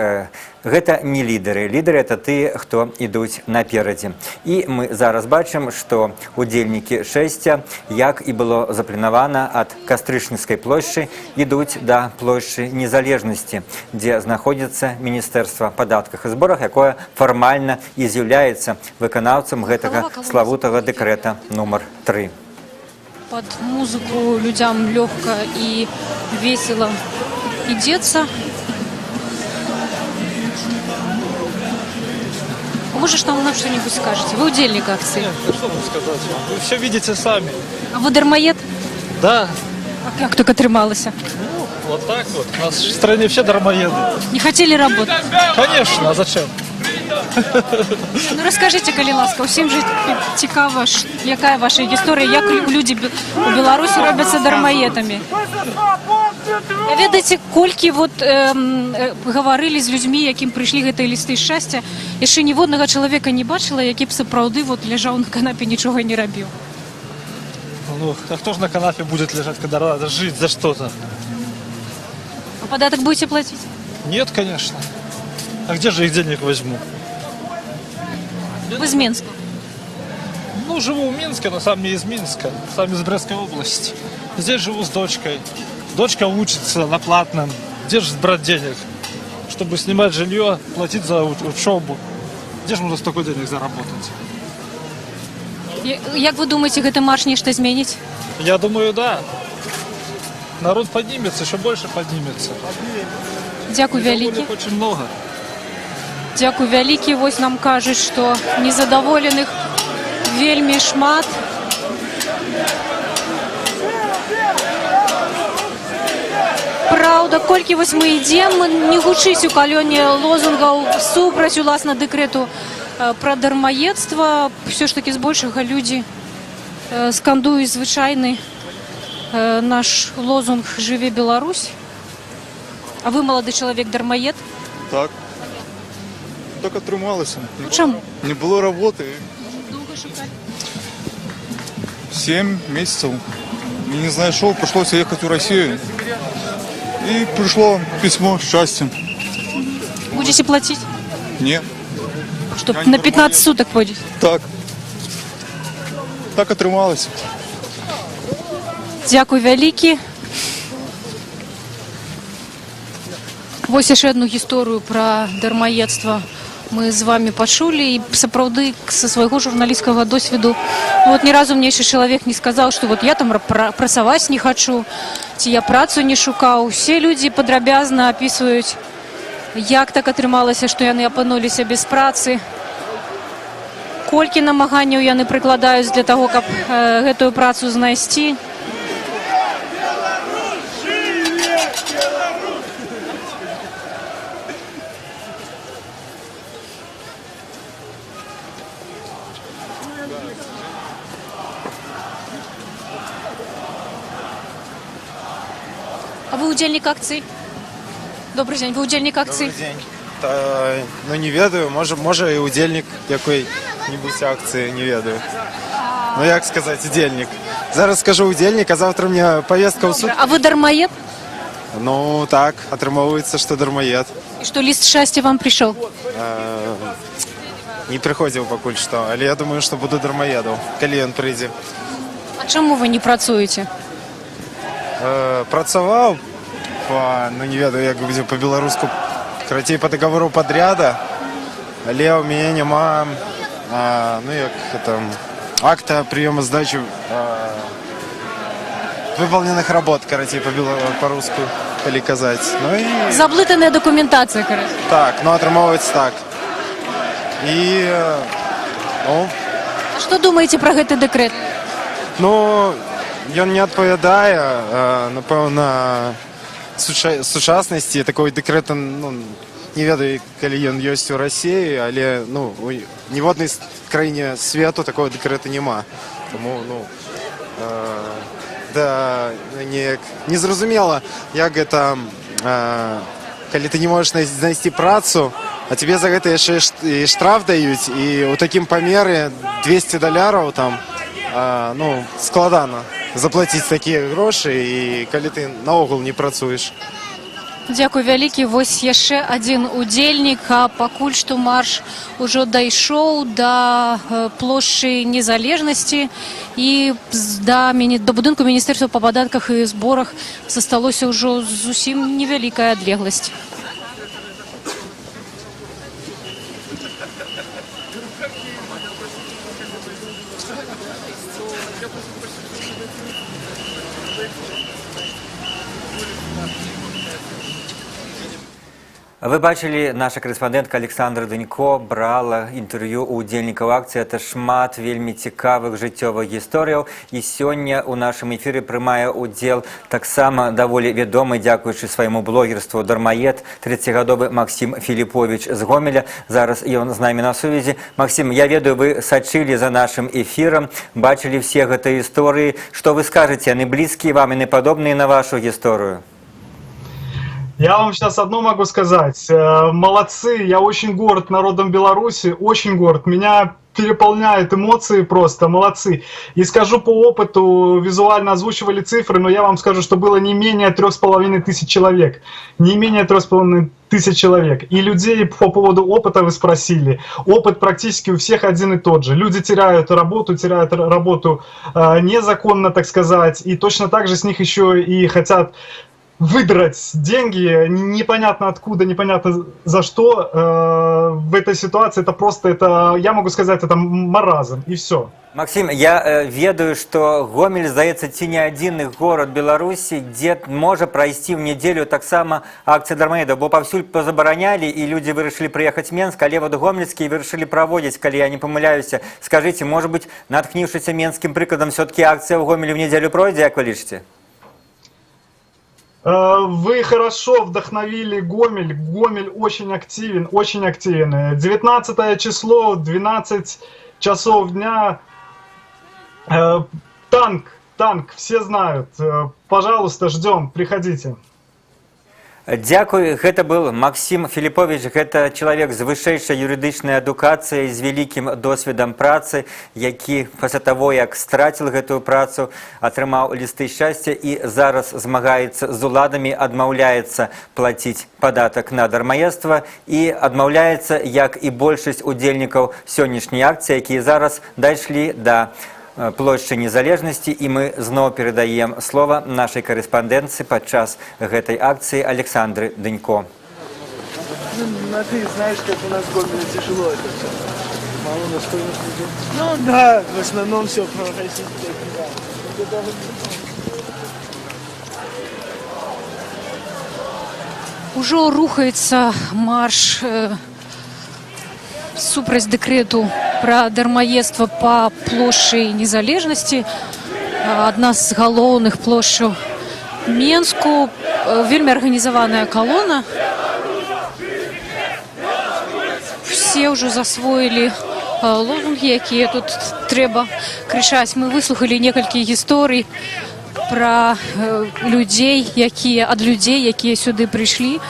«Гэта не лідары. Лідары — это тыя, хто ідуць наперадзе». І мы зараз бачым, што удзельнікі шэсця, як і было запланавана, ад Кастрычніцкай плошчы ідуць да плошчы Незалежнасці, дзе знаходзіцца Міністэрства падатках і зборах, якое фармальна і з'яўляецца выканаўцам гэтага славутага дэкрэта нумар 3. Под музыку людям легко и весело идется. Может, там нам что-нибудь скажете? Вы удзельнік акцыі. Нет, ну что вам сказать? Вы все видите сами. А вы дармаед? Да. А як так атрымалася? Ну, вот так вот. У нас в стране все дармоеды. Не хотели работать? Конечно, а зачем? Ну раскажыце, калі ласка, усім жа цікава, якая ваша гісторыя, як людзі у Беларусі робяцца дармаедамі. А ведаеце, колькі вот, гаварылі з людзьмі, якім прыйшлі гэтыя лісты шчасця, яшчэ ніводнага чалавека не бачыла, які б сапраўды вот ляжаў на канапе, нічога не рабіў. Ну, а кто же на канапе будет лежать, когда надо жить за что-то? А падатак будете платить? Нет, конечно. А где же их денег возьму? Вы з Менска? Ну, живу в Минске, но сам не из Минска, сам из Брестской области. Здесь живу с дочкой. Дочка учится на платном. Где же брать денег? Чтобы снимать жилье, платить за учебу. Где же можно столько денег заработать? Як вы думаеце, гэты марш нешта зменіць? Я думаю, да. Народ поднимется, еще больше поднимется. Дзякуй вялікі. Недовольных очень много. Дзякуй вялікі. Вось нам кажуць, што незадаволеных вельмі шмат. Праўда, колькі вось мы ідзем, не гучыць у калёне лозунгаў супраць уласна дэкрэту пра дармаедства. Усё ж такі збольшага людзі скандуюць звычайны наш лозунг «Жыве Беларусь». А вы, малады чалавек, дармаед? Так. Так атрымалася. Ну, чаму? Не было работы. Доўга шукалі? 7 месяцев. И не нашел, пришлось ехать в Россию. И пришло письмо счастья. Будете платить? Не. Что, Я не на 15 суток ходите? Так. Так атрымалася. Дзякуй вялікі. Вось яшчэ одну гісторыю пра дармаедства Мы з вами пачулі, і сапраўды са свайго журналісцкага досведу, ну, вот ні разу мне яшчэ чалавек не сказаў, што вот я там працаваць не хачу ці я працу не шукаў. Усе людзі падрабязна апісваюць, як так атрымалася, што яны апынуліся без працы, колькі намаганняў яны прыкладаюць для таго, каб гэтую працу знайсці. А вы удзельнік акцыі? Добрый дзень, вы удзельнік акцыі? Добрый дзень. Та, ну, не ведаю, можа, і удзельнік якой-небудзь акцыі, не ведаю. Ну, як сказаць, удзельнік. Зараз скажу удзельнік, а завтра мне повестка ў суд. А вы дармаед? Ну так, атрымоўваецца, што дармаед. І што, ліст шчасця вам прыйшоў? Не прыходзіў пакуль што, але я думаю, што буду дармаедам, калі ён прыйдзе. А чаму вы не працуеце? Працаваў па, ну, не ведаю, як будзе па-беларуску, карацей, по договору подряда, але ў мяне няма, ну, як это, акта приема сдачи выполненных работ, карацей, па-руску, калі казаць. Ну і Заблытаная дакументацыя, карацей. Так, ну, атрымоўваецца так. І, ну, А што думаеце пра гэты дэкрэт? Ну, ён не адпавядае, напэўна, сучаснасці. Такой дэкрэта, ну, не ведаю, калі ён ёсць у Расіі, але, ну, у ніводнай краіне свету такого дэкрэта няма. Таму, ну, да, неяк незразумела, як гэта, калі ты не можаш знайсці працу, а тебе за гэта яшчэ і штраф даюць, і ў такім памеры 200 даляраў там, ну, складана заплаціць такія грошы, і калі ты наогул не працуеш. Дзякуй вялікі. Вось яшчэ адзін удзельнік, а пакуль што марш ужо дайшоў да плошчы Незалежнасці, і да будынку міністэрства па падатках і зборах засталося ўжо зусім невялікая адлегласць. Вы бачылі, наша карэспандэнтка Александра Дынько брала інтэрв'ю у удзельнікаў акцыі. Это шмат вельмі цікавых жыццёвых гісторыяў. І сёння ў нашым эфіры прымае удзел таксама даволі вядомы, дзякуючы свайму блогерству, дармаед, 30гадовы Максім Філіпович з Гомеля. Зараз ён з намі на сувязі. Максім, я ведаю, вы сачылі за нашым эфірам, бачылі все гэтыя гісторыі. Што вы скажаце, яны блізкія вам, яны падобныя на вашу гісторыю? Я вам сейчас одно могу сказать. Молодцы, я очень горд народом Беларуси, очень горд. Меня переполняют эмоции просто, молодцы. И скажу по опыту, визуально озвучивали цифры, но я вам скажу, что было не менее 3500 человек. Не менее 3500 человек. И людей по поводу опыта вы спросили. Опыт практически у всех один и тот же. Люди теряют работу незаконно, так сказать, и точно так же с них еще и хотят выдрать деньги, непонятно откуда, непонятно за что. В этой ситуации это просто, это, я могу сказать, это маразм, и все. Максім, я ведаю, што Гомель, здаецца, ці не адзіны горад Беларусі, дзе можа прайсці ў нядзелю таксама акцыя дармаедаў, бо паўсюль пазабаранялі, і людзі вырашылі прыехаць Менск, але вот гомельскія вырашылі праводзіць, калі я не памыляюся. Скажыце, можа быць, натхніўшыся менскім прыкладам, все-таки акцыя ў Гомелі ў нядзелю пройдзе, як вы лічыце? Вы хорошо вдохновили Гомель. Гомель очень активен, очень активен. 19 число, 12 часов дня. Танк, танк, все знают. Пожалуйста, ждем, приходите. Дзякуй. Гэта был Максім Філіпович. Гэта чалавек з вышэйшай юрыдычнай адукацыяй, з вялікім досведам працы, які пасля таго, як страціл гэтую працу, атрымаў лісты шчасця і зараз змагаецца з уладамі, адмаўляецца плаціць падатак на дармаедства і адмаўляецца, як і большасць удзельнікаў сённяшняй акцыі, якія зараз дайшлі да плошчы Незалежнасці, і мы зноў перадаем слова нашай карэспандэнтцы падчас гэтай акцыі Александры Дынько. Ну, а ты знаешь, как у нас в Гомеле тяжело это все. Мало настроенных людей. Ну да, в основном все пророссийское. Да. Ужо рухаецца марш супраць дэкрэту пра дармаедства па плошчы Незалежнасці. Адна з галоўных плошчаў Менску. Вельмі арганізаваная калона. Усе ўжо засвоілі лозунгі, якія тут трэба крычаць. Мы выслухалі некалькі гісторый пра людзей, якія ад людзей, якія сюды прыйшлі,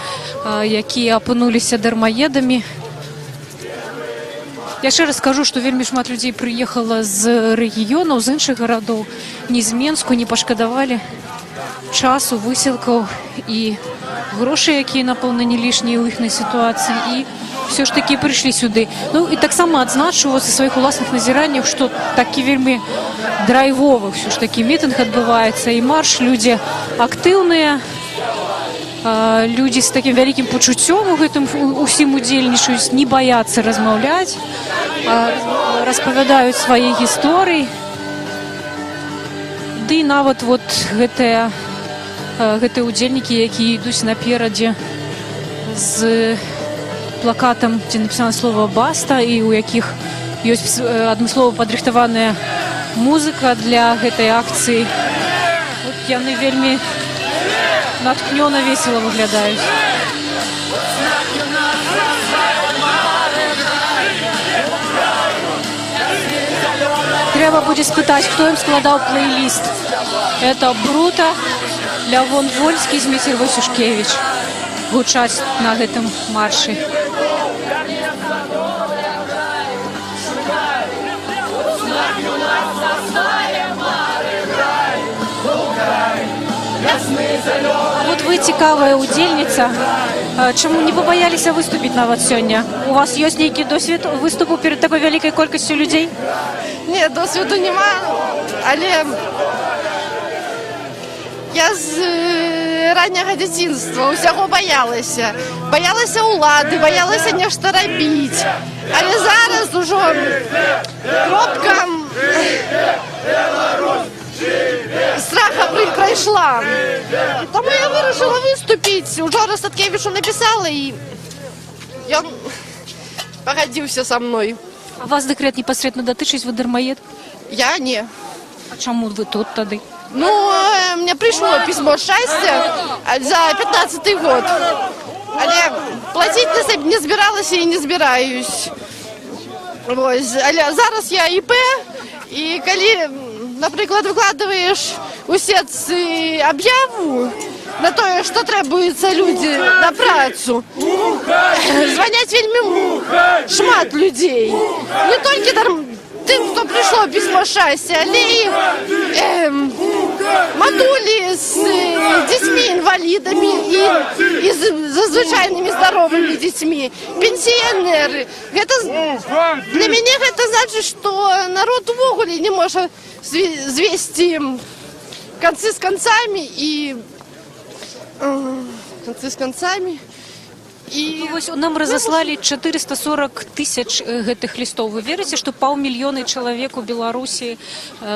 якія апынуліся дармаедамі. Яшчэ раз скажу, што вельмі шмат людзей прыехала з рэгіёнаў, з іншых гарадоў, не з Менску, не пашкадавалі часу, высілкаў і грошай, якія, напэўна, не лішнія ў іхнай сітуацыі, і ўсё ж такі прыйшлі сюды. Ну і таксама адзначу са сваіх уласных назіранняў, што такі вельмі драйвовы ўсё ж такі мітынг адбываецца і марш, людзі актыўныя, людзі з такім вялікім пачуццём у гэтым усім удзельнічаюць, не баяцца размаўляць, распавядаюць свае гісторыі. Ды і нават вот гэтыя удзельнікі, якія ідуць наперадзе з плакатам, дзе напісана слова «баста» і ў якіх ёсць адмыслова падрыхтаваная музыка для гэтай акцыі. Вот яны вельмі натхнёна, весела выглядаюць. Трэба будзе спытаць, хто ім складаў плейліст. Это Брута, Лявон Вольскі, Зміцер Васюшкевіч гучаць на гэтым маршы. А вот вы цікавая удзельніца. Чаму не пабаяліся выступіць нават сёння? У вас ёсць нейкі досвед выступу перад такой вялікай колькасцю людзей? Не, досведу няма, але я з ранняга дзяцінства ўсяго баялася. Баялася ўлады, баялася нешта рабіць. Але зараз ужо кропка страха прайшла. І таму я вырашыла выступіць. Учора Статкевічу напісала, і ён пагадзіўся са мной. А вас дэкрэт непасрэдна датычыць, вы дармаед? Я не. А чаму вы тут тады? Ну, мне пришло письмо счастья за 15-й год. Але платить не збиралася і не збираюсь. Ось. Але зараз я ІП, і калі, наприклад, викладаєш у сетці об'яву на те, що требуються люди на працю, звонять вельми шмат людей. Не тільки тим, хто прийшло письмо щастя, але і матулі з дітьми-інвалідами і з звичайними здоровими дітьми, пенсіонери. Для мене це значить, що народ увогуле не може звести концы с концами і концы с концами. І Ну, вось нам разаслалі 440 тысяч гэтых лістоў. Вы верыце, што паўмільёна чалавек у Беларусі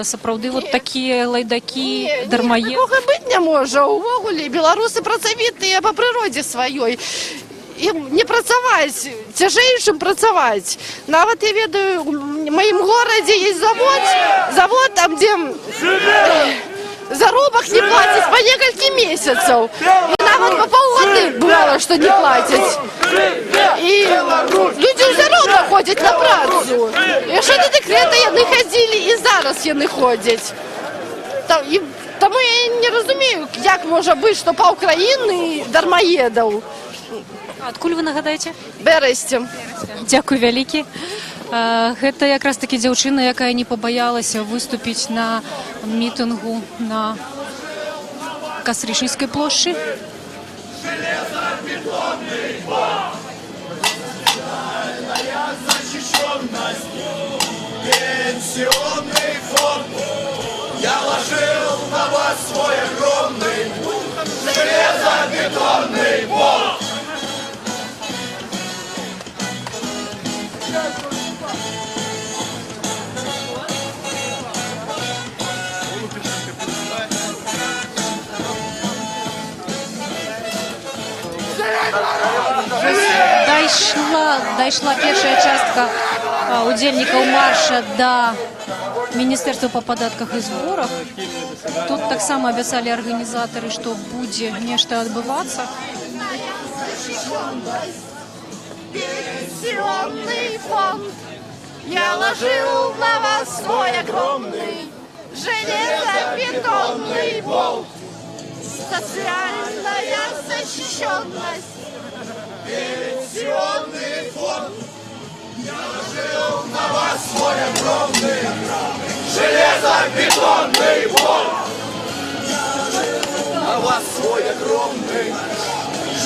сапраўды вот такія лайдакі, дармаеды? Такога быць не можа. Увогуле беларусы працавітыя па прыродзе сваёй. Ім не працаваць, цяжэй, чым працаваць. Нават я ведаю, у маім горадзе есть завод там, дзе заробак не плацяць па некалькі месяцаў. І нават па паўгоды бывала, што не плацяць. І людзі ўсё роўна ходзяць на працу. Яшчэ да дэкрэта яны хадзілі, і зараз яны ходзяць. І таму я не разумею, як можа быць, што паўкраіны дармаедаў. А адкуль вы, нагадаеце? Берасці. Дзякуй вялікі. Гэта якраз такі дзяўчына, якая не пабаялася выступіць на мітынгу на Кастрычніцкай плошчы. Пенсионный фонд, я ложил на вас свой огромный железобетонный болт. Дайшла першая частка удзельнікаў марша да Міністэрства па падатках і зборах. Тут таксама абяцалі арганізатары, што будзе нешта адбывацца. Пенсионный фонд. Я ложил на вас свой огромный железобетонный болт. Социальная защищенность. Пенсионный фонд. Я ложил на вас свой огромный железобетонный болт. Я ложил на вас свой огромный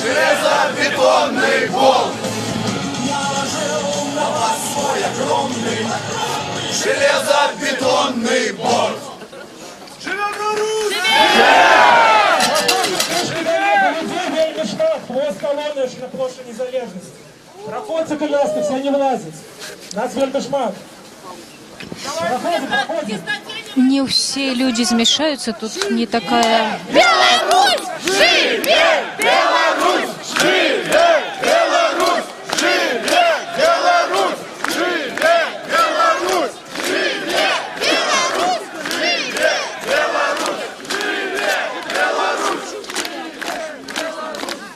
железобетонный болт. Я ложил на вас свой огромный железобетонный болт. Жыве Беларусь! Вельмі шмат, хвост калоны яшчэ на плошчы Незалежнасці. Праходзьце, калі ласка, усе не влазяць. Нас вельмі шмат. Праходзім, праходзім. Не ўсе людзі змяшчаюцца, тут не такая. Беларусь! Жыве! Беларусь! Жыве! Беларусь! Жыве! Беларусь! Жыве! Беларусь! Жыве! Беларусь! Жыве! Беларусь! Жыве! Беларусь!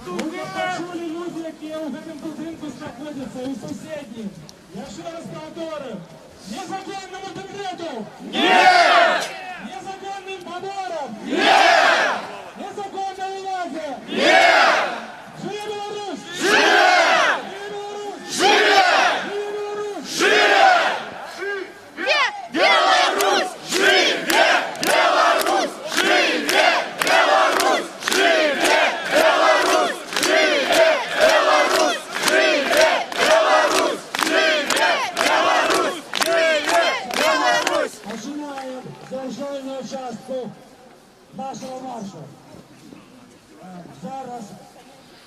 Вы пачулі, людзі, якія ў гэтым будынку знаходзяцца і ў суседнім. Яшчэ раз паўторым. Незаконнаму дэкрэту! Нет! Незаконным паборам! Нет! Незаконнай уладзе! Нет! Жыве Беларусь! Жыве! Жыве Беларусь! Беларусь! Жыве! Жыве! Беларусь! Жыве! Беларусь! Жыве! Беларусь! Жыве! Беларусь! Жыве! Беларусь! Жыве! Беларусь! Жыве! Беларусь! Жыве! Беларусь! Пачынаем завяршальную частку нашага маршу. Зараз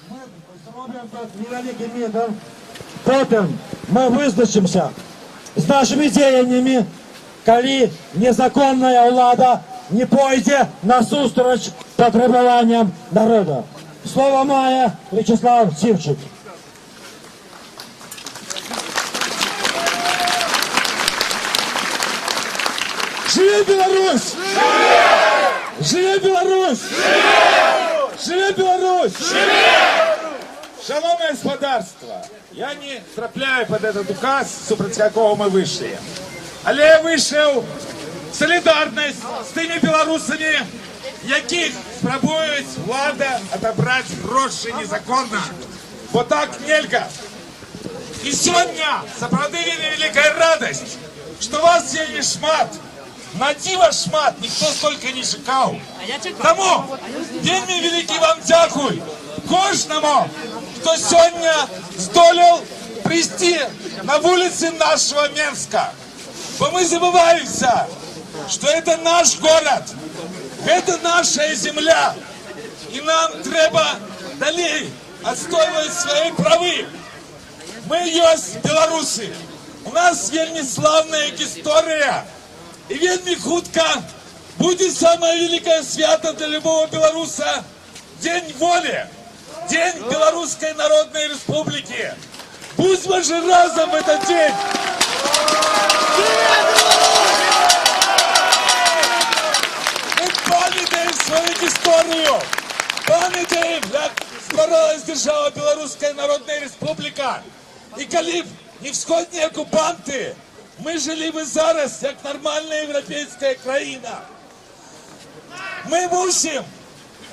мы зробім тут невялікі мітынг. Потым мы вызначымся з нашымі дзеяннямі, калі незаконная ўлада не пойдзе насустрач патрабаванням народа. Слова мае Вячаслаў Сіўчык. Жыве Беларусь! Жыве Беларусь! Жыве Беларусь! Шаноўнае спадарства, я не трапляю пад гэты указ, супраць якога мы выйшлі. Але я выйшаў салідарнасць з тымі беларусамі, якіх спрабуюць улада адабраць грошы незаконна. Бо так нельга. І сёння сапраўды вельмі вялікая радасць, што вас вельмі шмат. На дзіва шмат, ніхто столькі не чакаў. Таму вельмі вялікі вам дзякуй кожнаму, хто сёння здолеў прыйсці на вуліцы нашага Менска. Бо мы забываемся, што гэта наш горад, гэта наша зямля. І нам трэба далей адстойваць свае правы. Мы ёсць беларусы. У нас вельмі слаўная гісторыя. І вельмі хутка будзе самае вялікае свята для любога беларуса — Дзень Волі, Дзень Беларускай Народнай Рэспублікі. Будзьма же разам в этот день! Мы памятаем сваю гісторыю, памятаем, як стваралась дзяржава Беларуская Народная Рэспубліка. І калі б не ўсходнія акупанты, мы жылі бы зараз як нармальная еўрапейская краіна. Мы мусім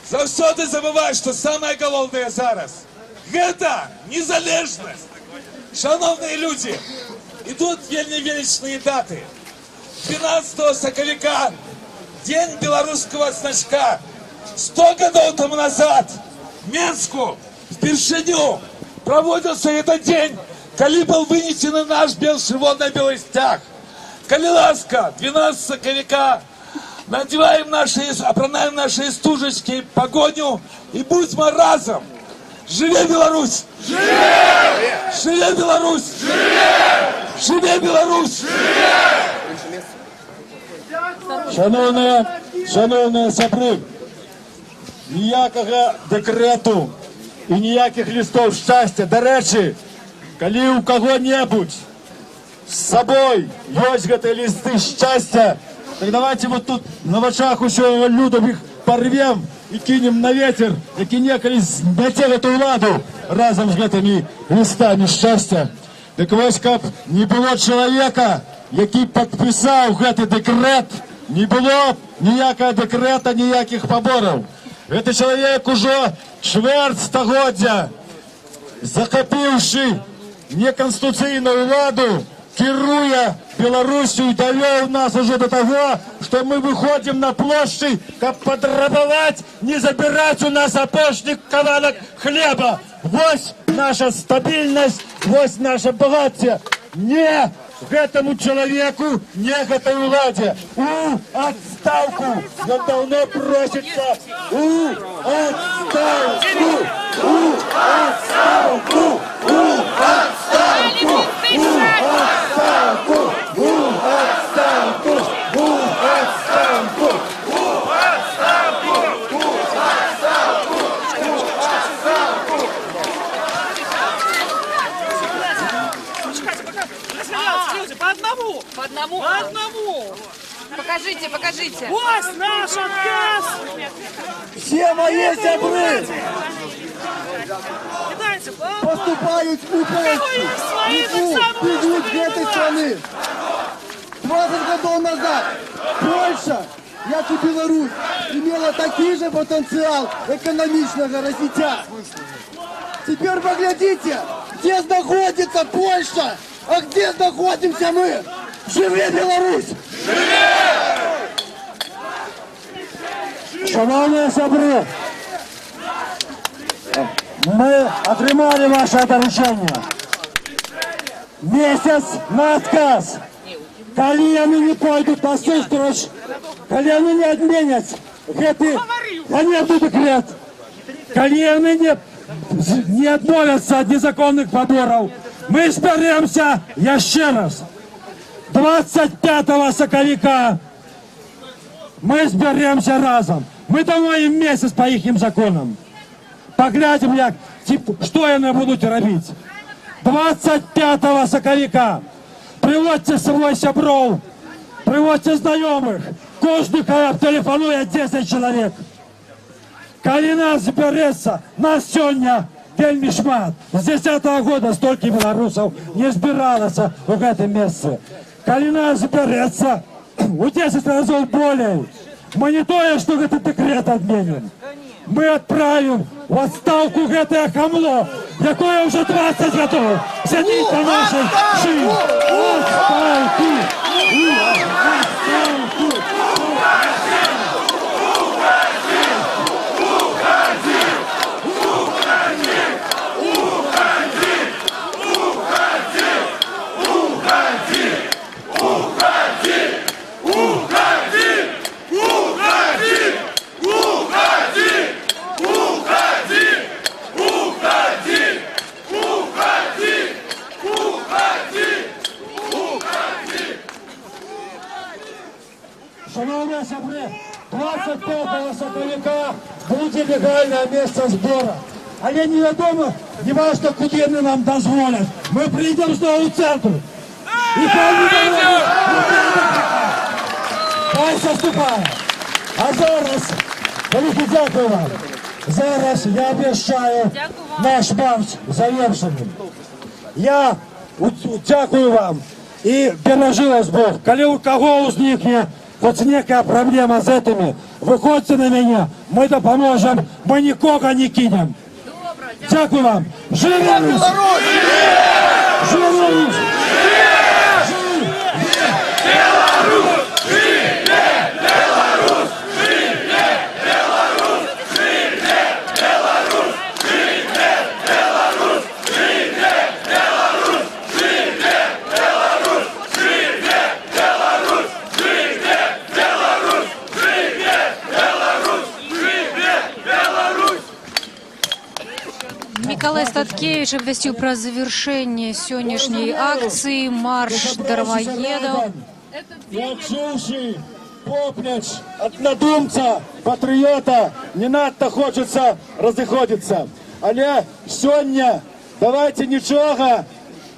заўсёды забываць, што самае галоўнае зараз — гэта незалежнасць. Шаноўныя людзі, ідуць вельмі велічныя даты. 12 сакавіка — Дзень беларускага значка. 100 гадоў таму назад в Менску впершыню праводзіўся этот дзень, калі был вынесены наш бел-чырвона-белы сцяг. Калі ласка, 12 сакавіка надеваем наши, апранаем наши стужачкі, пагоню і будзьма разам. Жыве Беларусь! Жыве! Жыве Беларусь! Жыве! Жыве Беларусь! Шаноўныя, шаноўныя сябры, ніякага дэкрэту І ніякіх лістоў шчасця. Дарэчы, калі ў каго-небудзь з сабой ёсць гэтыя лісты шчасця, так давайте вот тут на вачах усього люду іх парвем і кінем на ветер, які некалі змяце гэту ўладу разам з гэтымі лістамі шчасця. Дык вось, каб не было чалавека, які падпісаў гэты дэкрэт, не было б ніякага дэкрэта, ніякіх пабораў. Гэты чалавек ужо чвэрць стагоддзя, захапіўшы неканстытуцыйную ўладу, кіруе Беларуссю і давёў нас ужо до таго, што мы выходзім на плошчы, каб патрабаваць не забіраць у нас апошні кавалак хлеба. Вось наша стабільнасць, вось наше багацце. Не гэтаму чалавеку, не гэтай уладзе. У адстаўку! Ён даўно просіцца у адстаўку! У адстаўку! У адстаўку! У адстаўку! У адстаўку! У адстаўку! У адстаўку! У адстаўку! У адстаўку! Чакайце, пока рассмеялись люди, по одному. По одному? По одному. Покажите, покажите. Вот наш отказ. Все мои сябры Кидайте, по поступают у Польшу, свои, так Литву, само бегут можете с этой страны. 20 годов назад Польша, як и Беларусь, имела такой же потенциал экономичного развития. Теперь поглядите, где находится Польша, а где находимся мы. Жыве Беларусь! Шаноўныя сябры, мы атрымалі ваша даручэнне. Месяц на адказ. Калі яны не пойдуць насустрач, калі яны не адменяць гэты ганебны дэкрэт, калі яны не адмовяцца ад незаконных пабораў, мы збярэмся яшчэ раз. 25 сакавіка мы збярэмся разам. Мы дамо ім месяц па іхнім законам. Паглядзім, як, што яны будуць рабіць. 25 сакавіка прыводзьце з сабой сяброў, прыводзьце знаёмых. Кожны хай тэлефануе 10 чалавек. Калі нас збярэцца, нас сёння вельмі шмат. З 10 -го года столькі беларусаў не збіралася ў гэтым месцы. Калі нас збярэцца у 10 разоў болей, мы не тое, што гэты дэкрэт адменім. Мы адправім у адстаўку гэтае хамло, якое ўжо 20 гадоў сядзіць на нашай шыі. У адстаўку! У адстаўку! Уходи! Уходи! Уходи! Уходи! Уходи! Уходи! Уходи! Уходи! Уходи! Уходи! Шаноўныя сябры, 25 сакавіка будзе легальнае месца збора. Але невядома, не важна, куды яны нам дазволяць. Мы прыйдзем зноў у цэнтр. І хай не дарогу, хай саступае. А зараз, вялікі дзякуй вам. Зараз я абвяшчаю наш марш завершаным. Я дзякую вам і беражы вас Бог. Калі ў каго ўзнікне хоць некая праблема з гэтымі, выходзьце на мяне, мы дапаможам, мы нікога не кінем. Дзякую вам. Жыве Русь! Жыве Беларусь! Беларусь! Жыве Беларусь! Жыве Беларусь! Жыве Беларусь! Жыве Беларусь! Жыве Беларусь! Жыве Беларусь! Жыве Беларусь! Жыве Беларусь! Жыве Беларусь! Жыве Беларусь! Мікалай Статкевіч абвясціў пра завяршэнне сённяшняй акцыі «Марш дармаедаў». І адчуўшы поплеч аднадумца, патрыёта, не надта хочацца разыходзіцца. Але сёння давайце нічога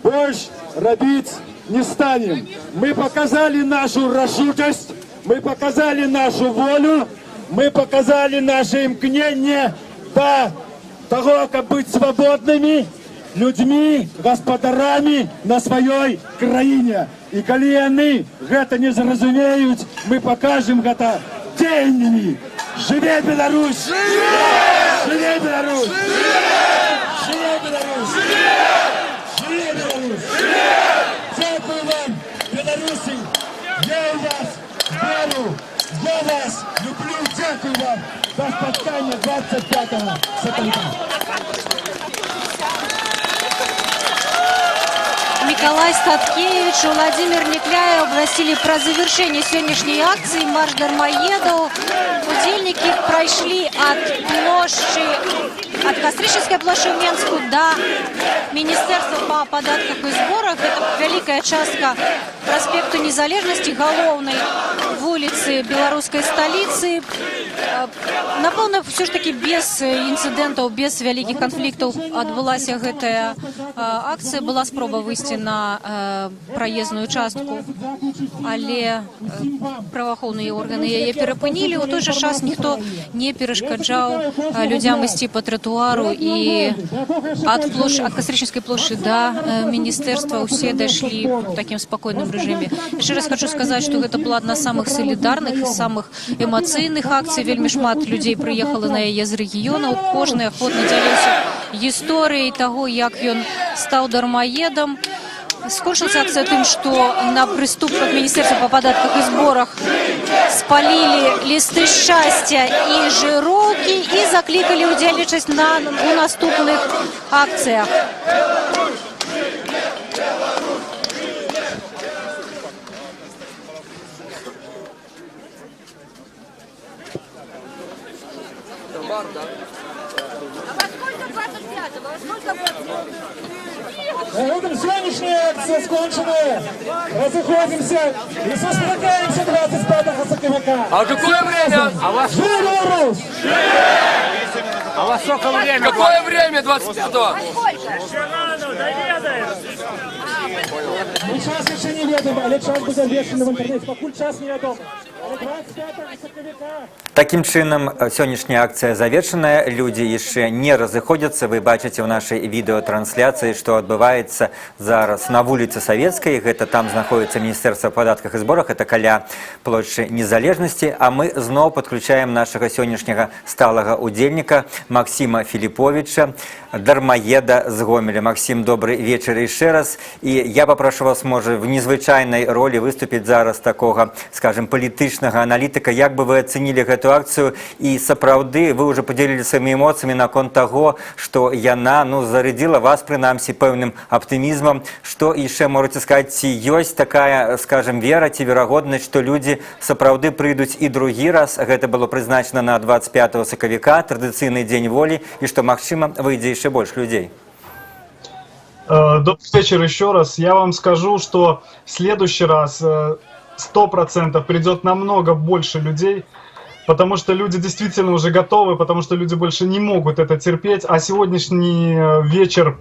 больш рабіць не станем. Мы паказалі нашу рашучасць, мы паказалі нашу волю, мы паказалі наша імкненне да таго, каб быць свабоднымі людзьмі, гаспадарамі на сваёй краіне. І калі яны гэта не зразумеюць, мы пакажам гэта дзеяннямі. Жыве Беларусь! Жыве Беларусь! Жыве Беларусь! Жыве Беларусь! Дзякую вам, беларусы! Я ў вас веру! Я вас люблю! Дзякую вам! Да спаткання 25 сакавіка! Мікалай Статкевіч, Уладзімір Някляеў абвясцілі пра завяршэнне сённяшняй акцыі «Марш дармаедаў». Удзельнікі прайшлі ад плошчы, ад Кастрычніцкай плошчы ў Менску да Міністэрства па падатках і зборах. Гэта вялікая частка праспекту Незалежнасці, галоўнай вуліцы беларускай сталіцы. Напэўна, усё ж такі без інцыдэнтаў, без вялікіх канфліктаў адбылася гэтая акцыя. Была спроба выйсці на праезную частку, але праваахоўныя органы яе перапынілі. У той жа час ніхто не перашкаджаў людзям ісці па тратуару, і ад Кастрычніцкай плошчы да міністэрства ўсе дайшлі ў такім спакойным рэжыме. Яшчэ раз хачу сказаць, што гэта была адна з самых салідарных і самых эмацыйных акцый. Вельмі шмат людзей прыехала на яе з рэгіёнаў. Кожны ахвотна дзяліўся гісторыяй таго, як ён стаў дармаедам. Скончылася акцыя тым, што на прыступках Міністэрства па падатках і зборах спалілі лісты шчасця і жыроўкі і заклікалі ўдзельнічаць у наступных акцыях. На гэтым сённяшняя акцыя скончаная. Разыходзімся і сустракаемся 25 сакавіка. А какое время? А вас... Жыве Беларусь! А во сколько время? Какое время 25-го? Мы час яшчэ не ведаем, але час будзе абвешчаны ў інтэрнэце. Пакуль час невядомы. Але 25 сакавіка. Такім чынам, сённяшняя акцыя завершаная, людзі яшчэ не разыходзяцца. Вы бачыце ў нашай відэатрансляцыі, што адбываецца зараз на вуліцы Савецкай. Гэта там знаходіцца Міністэрства па падатках і зборах, это каля плошчы Незалежнасці. А мы зноў падключаем нашага сённяшняга сталага удзельніка Максіма Філіповіча, дармаеда з Гомеля. Максім, добры вечар яшчэ раз. І я папрашу вас, можа, в незвычайнай ролі выступіць зараз такога, скажем, палітычнага аналітыка. Як бы вы ацэнілі гэту акцыю і сапраўды вы ўжо падзялілі сваімі эмоцыямі наконт таго, што яна, ну, зарядзіла вас прынамсі пэўным аптымізмам. Што яшчэ можаце сказаць, ці ёсць такая, скажем, вера ці верагоднасць, што людзі сапраўды прыйдуць і другі раз? Гэта было прызначана на 25 сакавіка, традыцыйны дзень волі, і што, магчыма, выйдзе яшчэ больш людзей. Добрый вечер еще раз. Я вам скажу, что в следующий раз 100% придет намного больше людей, потому что люди действительно уже готовы, потому что люди больше не могут это терпеть. А сегодняшний вечер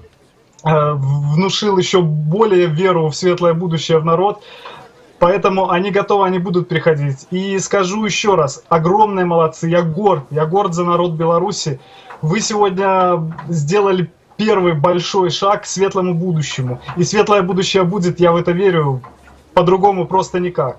внушил еще более веру в светлое будущее в народ. Поэтому они готовы, они будут приходить. И скажу еще раз, огромные молодцы, я горд за народ Беларуси. Вы сегодня сделали первый большой шаг к светлому будущему. И светлое будущее будет, я в это верю, по-другому просто никак.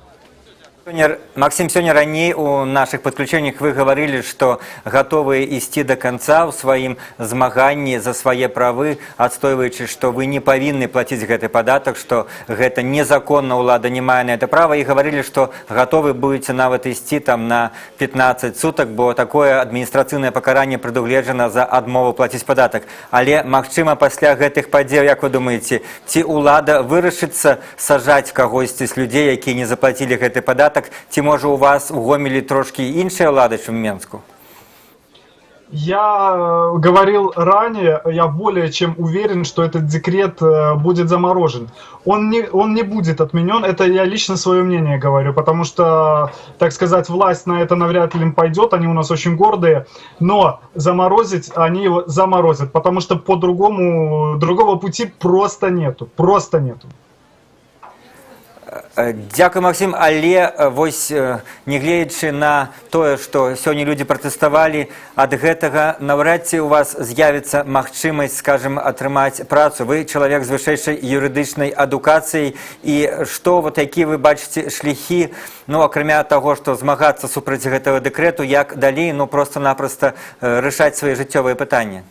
Максім, сёння раней у нашых падключэннях вы гаварылі, што гатовыя ісці да канца ў сваім змаганні за свае правы, адстойваючы, што вы не павінны плаціць гэты падатак, што гэта незаконна, ўлада не мае на это права, і гаварылі, што гатовы будзеце нават ісці там на 15 сутак, бо такое адміністрацыйнае пакаранне прадугледжана за адмову плаціць падатак. Але, магчыма, пасля гэтых падзеяў, як вы думаеце, ці ўлада вырашыцца сажаць кагосьці з людзей, якія не заплацілі гэты падатак, ці можа у вас у Гомелі трошкі іншая ўлада, чым у Менску? Я говорил ранее, я более чем уверен, что этот декрет будет заморожен. Он не будет отменен, это я лично свое мнение говорю, потому что, так сказать, власть на это навряд ли пойдет, они у нас очень гордые, но заморозить они его заморозят, потому что по-другому, другого пути просто нету, просто нету. Дзякуй, Максім, але вось нягледзячы на тое, што сёння людзі пратэставалі, ад гэтага наўрад ці у вас з'явіцца магчымасць, скажем, атрымаць працу. Вы чалавек з вышэйшай юрыдычнай адукацыяй, і што вот, які вы бачыце шляхі, ну, акрамя таго, што змагацца супраць гэтага дэкрэту, як далей, ну, просто-напросто рашаць свае жыццёвыя пытанні?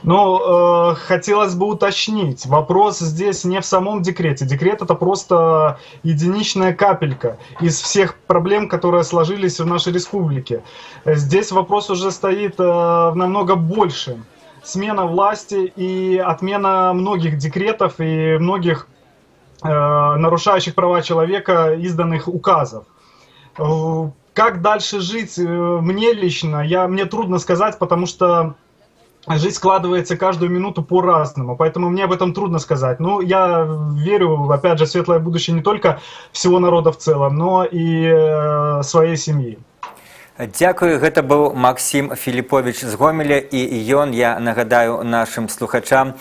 Ну, хотелось бы уточнить. Вопрос здесь не в самом декрете. Декрет — это просто единичная капелька из всех проблем, которые сложились в нашей республике. Здесь вопрос уже стоит намного больше. Смена власти и отмена многих декретов и многих нарушающих права человека изданных указов. Как дальше жить мне лично, мне трудно сказать, потому что жизнь складывается каждую минуту по-разному, поэтому мне об этом трудно сказать. Но я верю, опять же, в светлое будущее не только всего народа в целом, но и своей семьи. Дзякую, гэта быў Максім Філіповіч з Гомеля, і ён, я нагадаю нашым слухачам,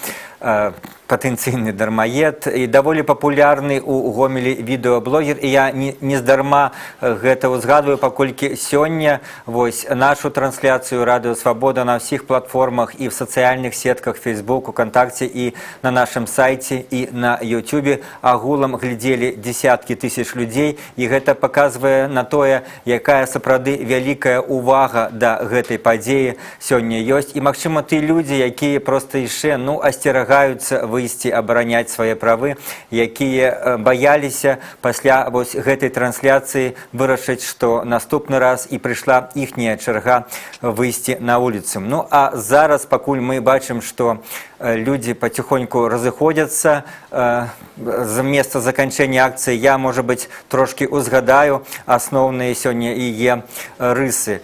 патэнцыйны дармаед і даволі папулярны ў Гомелі відэаблогер. І я нездарма гэта ўзгадваю, паколькі сёння вось нашу трансляцыю Радыё Свабода на ўсіх платформах і в сацыяльных сетках, Facebook, УКантакце, і на нашым сайце, і на Ютубе агулам глядзелі десяткі тысяч людзей, і гэта паказвае на тое, якая сапраўды вялікая увага да гэтай падзеі сёння ёсць. І, магчыма, тыя людзі, якія проста яшчэ, ну, асцерагаюцца выйсці абараняць свае правы, якія баяліся, пасля вось гэтай трансляцыі вырашаць, што наступны раз і прыйшла іхняя чарга выйсці на вуліцу. Ну а зараз, пакуль мы бачым, што людзі паціхоньку разыходзяцца з месца заканчэння акцыі, я, можа быць, трошкі узгадаю асноўныя сёння яе рысы.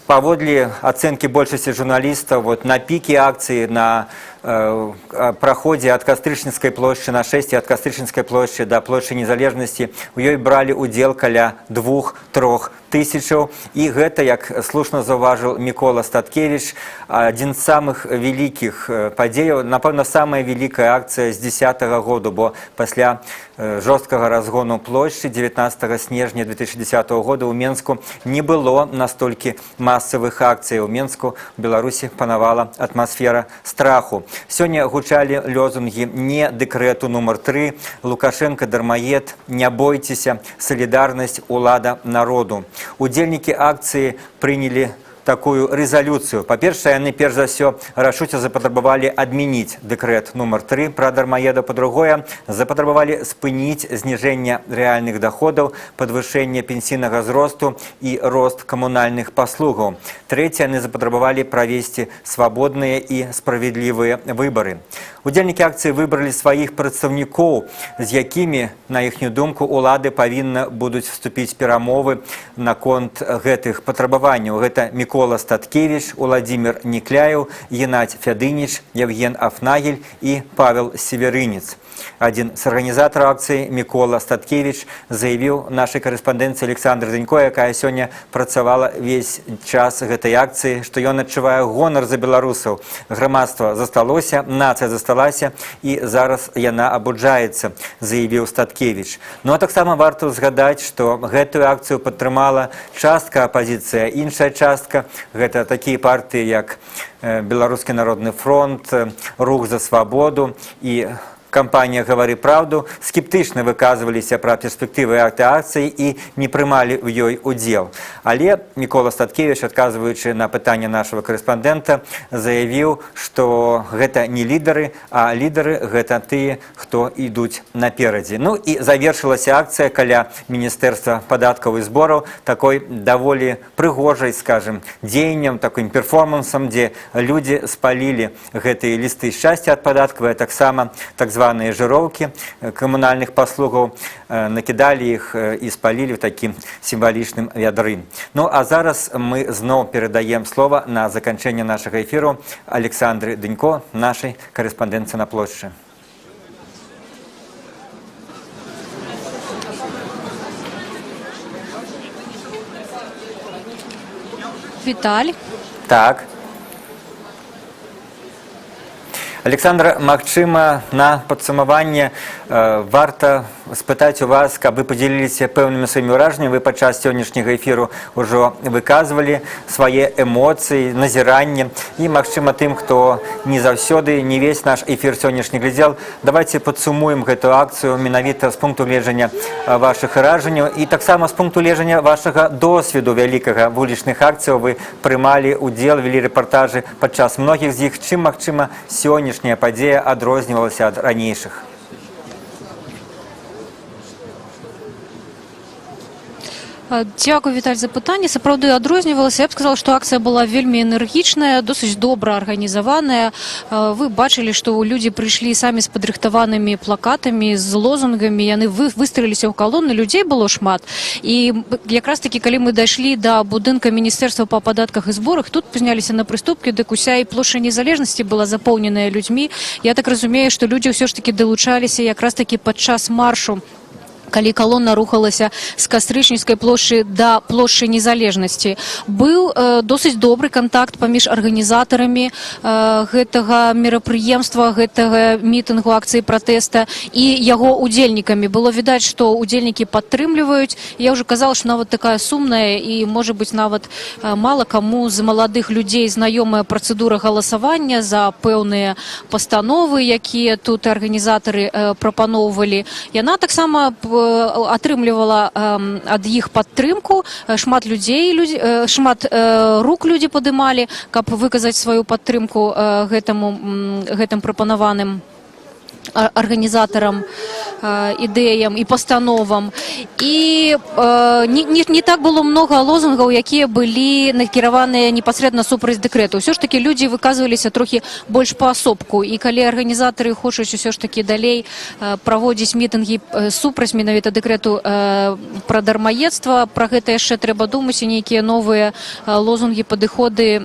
Паводле ацэнкі большасці журналістаў, вот на піке акцыі, на праходзе ад Кастрычніцкай плошчы, на шэсці ад Кастрычніцкай плошчы да плошчы Незалежнасці, у ёй бралі ўдзел каля 2-3 тысячаў, і гэта, як слушна заўважыў Мікола Статкевіч, адзін з самых вялікіх падзеяў, напэўна, самая вялікая акцыя з 10-го году, бо пасля жорсткага разгону плошчы 19 снежня 2010 года ў Менску не было настолькі масавых акцый. У Менску, у Беларусі панавала атмасфера страху. Сёння гучалі лозунгі: «Не дэкрэту нумар 3», «Лукашэнка дармаед», «Не бойцеся», «Салідарнасць, улада народу». Удзельнікі акцыі прынялі такую рэзалюцыю. Па-першае, яны перш за ўсё рашуча запатрабавалі адмяніць дэкрэт нумар 3 пра дармаеда. Па-другое, запатрабавалі спыніць зніжэнне рэальных доходаў, падвышэнне пенсійнага зросту і рост камунальных паслугаў. Трэцяе, яны запатрабавалі правесці свабодныя і справядлівыя выбары. Удзельнікі акцыі выбралі сваіх прадстаўнікоў, з якімі, на іхнюю думку, улады павінны будуць вступіць перамовы наконт гэтых патрабаванняў. Гэта Мікола Статкевіч, Уладзімир Някляеў, Генадзь Фядыніч, Яўген Афнагель і Павел Севярынец. Адзін з арганізатараў акцыі Мікола Статкевіч заявіў нашай карэспандэнцыі Аляксандры Дынько, якая сёння працавала весь час гэтай акцыі, што ён адчувае гонар за беларусаў. Грамадства засталося, нацыя засталася, і зараз яна абуджаецца, заявіў Статкевіч. Ну а таксама варта згадаць, што гэтую акцыю падтрымала частка апазіцыі, іншая частка — гэта такія партыі, як Беларускі народны фронт, Рух за свабоду і кампанія «Гавары праўду», скептычна выказваліся пра перспектывы гэтай акцыі і не прымалі ў ёй удзел. Але Мікола Статкевіч, адказваючы на пытанне нашага карэспандэнта, заявіў, што гэта не лідары, а лідары — гэта тыя, хто ідуць наперадзе. Ну і завершылася акцыя каля міністэрства падаткаў і збораў такой даволі прыгожай, скажем, дзеяннем, такім перформансам, дзе людзі спалілі гэтыя лісты шчасця ад падаткавай, а таксама так званыя жыроўкі камунальных паслугаў, накідалі іх і спалілі ў такім сімвалічным вядры. Ну а зараз мы зноў перадаем слова на заканчэнне нашага эфіру Александры Дынько, нашай карэспандэнтцы на плошчы. Віталь. Так. Александра, магчыма, на падсумаванне варта спытаць у вас, каб вы падзяліліся пэўнымі сваімі ўражаннямі. Вы падчас сённяшняга эфіру ўжо выказвалі свае эмоцыі, назіранні. І, магчыма, тым, хто не заўсёды, не весь наш эфір сённяшні глядзел, давайте падсумуем гэту акцыю менавіта з пункту гледжання вашых уражанняў і таксама з пункту гледжання вашага досведу вялікага вулічных акцыяў. Вы прымалі ўдзел, вялі рэпартажы падчас многіх з іх. Чым, магчыма, сённяшняя падзея адрознівалася ад ранейшых? Дзякуй, Віталь, за пытанне. Сапраўды адрознівалася. Я б сказала, што акцыя была вельмі энергічная, досыць добра арганізаваная. Вы бачылі, што людзі прыйшлі самі з падрыхтаванымі плакатамі, з лозунгамі, яны выстраіліся ў калоны, людзей было шмат. І якраз такі, калі мы дайшлі да будынка Міністэрства па падатках і зборах, тут пазняліся на прыступкі, дык уся і плошча Незалежнасці была запоўненая людзьмі. Я так разумею, што людзі ўсё ж такі далучаліся якраз такі падчас маршу, калі калона рухалася з Кастрычніцкай плошчы да плошчы Незалежнасці. Быў досыць добры кантакт паміж арганізатарамі гэтага мерапрыемства, гэтага мітынгу, акцыі пратэста і яго удзельнікамі. Было відаць, што удзельнікі падтрымліваюць. Я ўжо казала, што нават такая сумная і, можа быць, нават мала каму з маладых людзей знаёмая працэдура галасавання за пэўныя пастановы, якія тут арганізатары прапаноўвалі. Яна таксама атрымлівала ад іх падтрымку. Шмат людзей, шмат рук людзі падымалі, каб выказаць сваю падтрымку гэтым прапанаваным арганізатарам ідэям і пастановам. І не так было многа лозунгаў, якія былі накіраваныя непасрэдна супраць дэкрэту. Ўсё ж такі людзі выказваліся трохі больш паасобку. І калі арганізатары хочуць усё ж такі далей праводзіць мітынгі супраць менавіта дэкрэту пра дармаедства, пра гэта яшчэ трэба думаць і нейкія новыя лозунгі, падыходы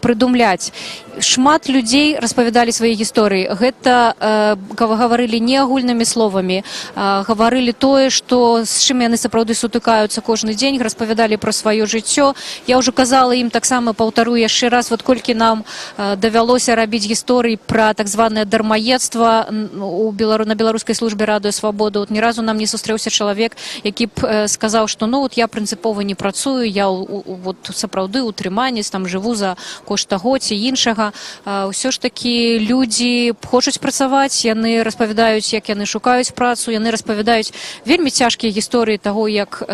прыдумляць. Шмат людзей распавядалі свае гісторыі. Гэта гаварылі не агульнымі словамі, гаварылі тое, што з чым яны сапраўды сутыкаюцца кожны дзень, распавядалі пра сваё жыццё. Я ўжо казала ім таксама, паўтару яшчэ раз, вот колькі нам давялося рабіць гісторыі пра так званае дармаедства на беларускай службе Радыё Свабода. Вот ні разу нам не сустрэўся чалавек, які б сказаў, што ну вот я прынцыпова не працую, я вот сапраўды утрыманец, там жыву за кошт таго ці іншага. Ўсё ж такі людзі хочуць працаваць, яны распавядаюць, як яны шукаюць працу, яны распавядаюць вельмі цяжкія гісторыі таго, як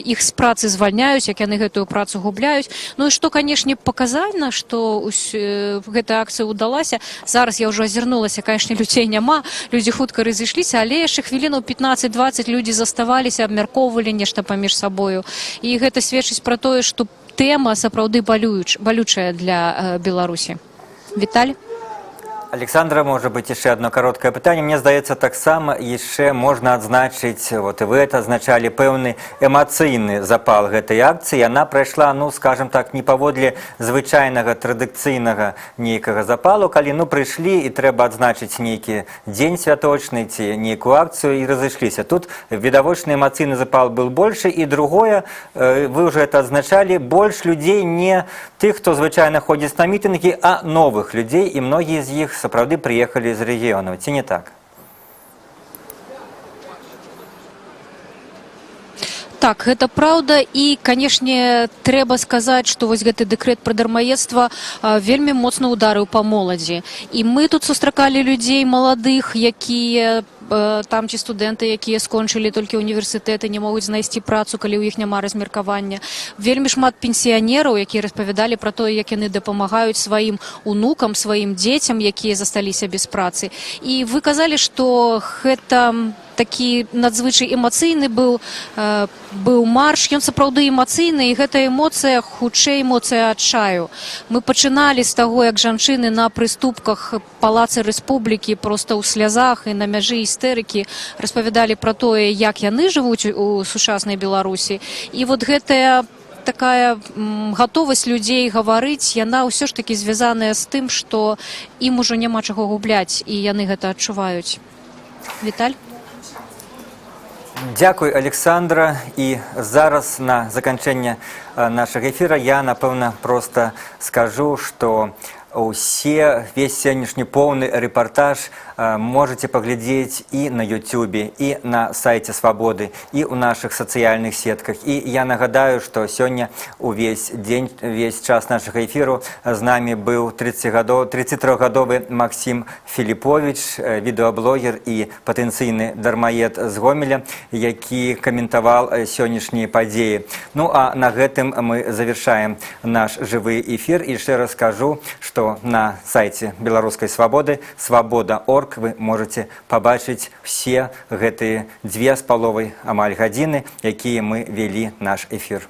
іх з працы звальняюць, як яны гэтую працу губляюць. Ну і што, канешне, паказальна, што гэта акцыя ўдалася. Зараз я ўжо азірнулася, канешне, людзей няма, людзі хутка разышліся, але яшчэ хвілінаў 15-20 людзі заставаліся, абмяркоўвалі нешта паміж сабою. І гэта сведчыць пра тое, што тэма сапраўды балючая для Беларусі. Віталь? Александра, можа быць, яшчэ одно кароткае пытанне. Мне здаецца, таксама яшчэ можна адзначыць, вот і вы это адзначалі, пэўны эмацыйны запал гэтай акцыі. Яна прайшла, ну, скажем так, не паводле звычайнага традыцыйнага нейкага запалу, калі, ну, прыйшлі і трэба адзначыць нейкі дзень святочны ці нейкую акцыю і разышліся. Тут відавочны эмацыйны запал был большы. І другое, вы ўжо это адзначалі, больш людзей не тых, хто звычайна ходзіць на мітынгі, а новых людзей, і многія з іх сапраўды прыехалі з рэгіёнаў. Ці не так? Так, гэта праўда, і, канешне, трэба сказаць, што вось гэты дэкрэт пра дармаедства вельмі моцна ударыў па моладзі. І мы тут сустракалі людзей маладых, якія там ці студэнты, якія скончылі толькі універсітэты, не могуць знайсці працу, калі ў іх няма размеркавання. Вельмі шмат пенсіянераў, якія распавядалі пра тое, як яны дапамагаюць сваім унукам, сваім дзецям, якія засталіся без працы. І вы казалі, што гэта Такі надзвычай эмацыйны быў марш. Ён сапраўды эмацыйны, і гэта эмоцыя, хутчэй эмоцыя адчаю. Мы пачыналі з таго, як жанчыны на прыступках Палаца Рэспублікі проста ў слязах і на мяжы істэрыкі распавядалі пра тое, як яны жывуць у сучаснай Беларусі. І вот гэтая такая гатовасць людзей гаварыць, яна ўсё ж такі звязаная з тым, што ім ужо няма чаго губляць, і яны гэта адчуваюць. Віталь. Дзякуй, Александра. І зараз на заканчэнне нашага эфіра я, напэўна, проста скажу, што увесь сённяшні поўны рэпартаж можаце паглядзець і на Ютубе, і на сайце «Свабоды», і ў нашых сацыяльных сетках. І я нагадаю, што сёння увесь дзень, увесь час нашага эфіру з намі быў 30 гадоў, 33-гадовы Максім Філіпович, відэаблогер і патэнцыйны дармаед з Гомеля, які каментаваў сённяшнія падзеі. Ну а на гэтым мы завершаем наш жывы эфір. І яшчэ раз скажу, што на сайце Беларускай Свабоды свабода.орг вы можаце пабачыць усе гэтыя 2,5 амаль гадзіны, якія мы вялі наш эфір.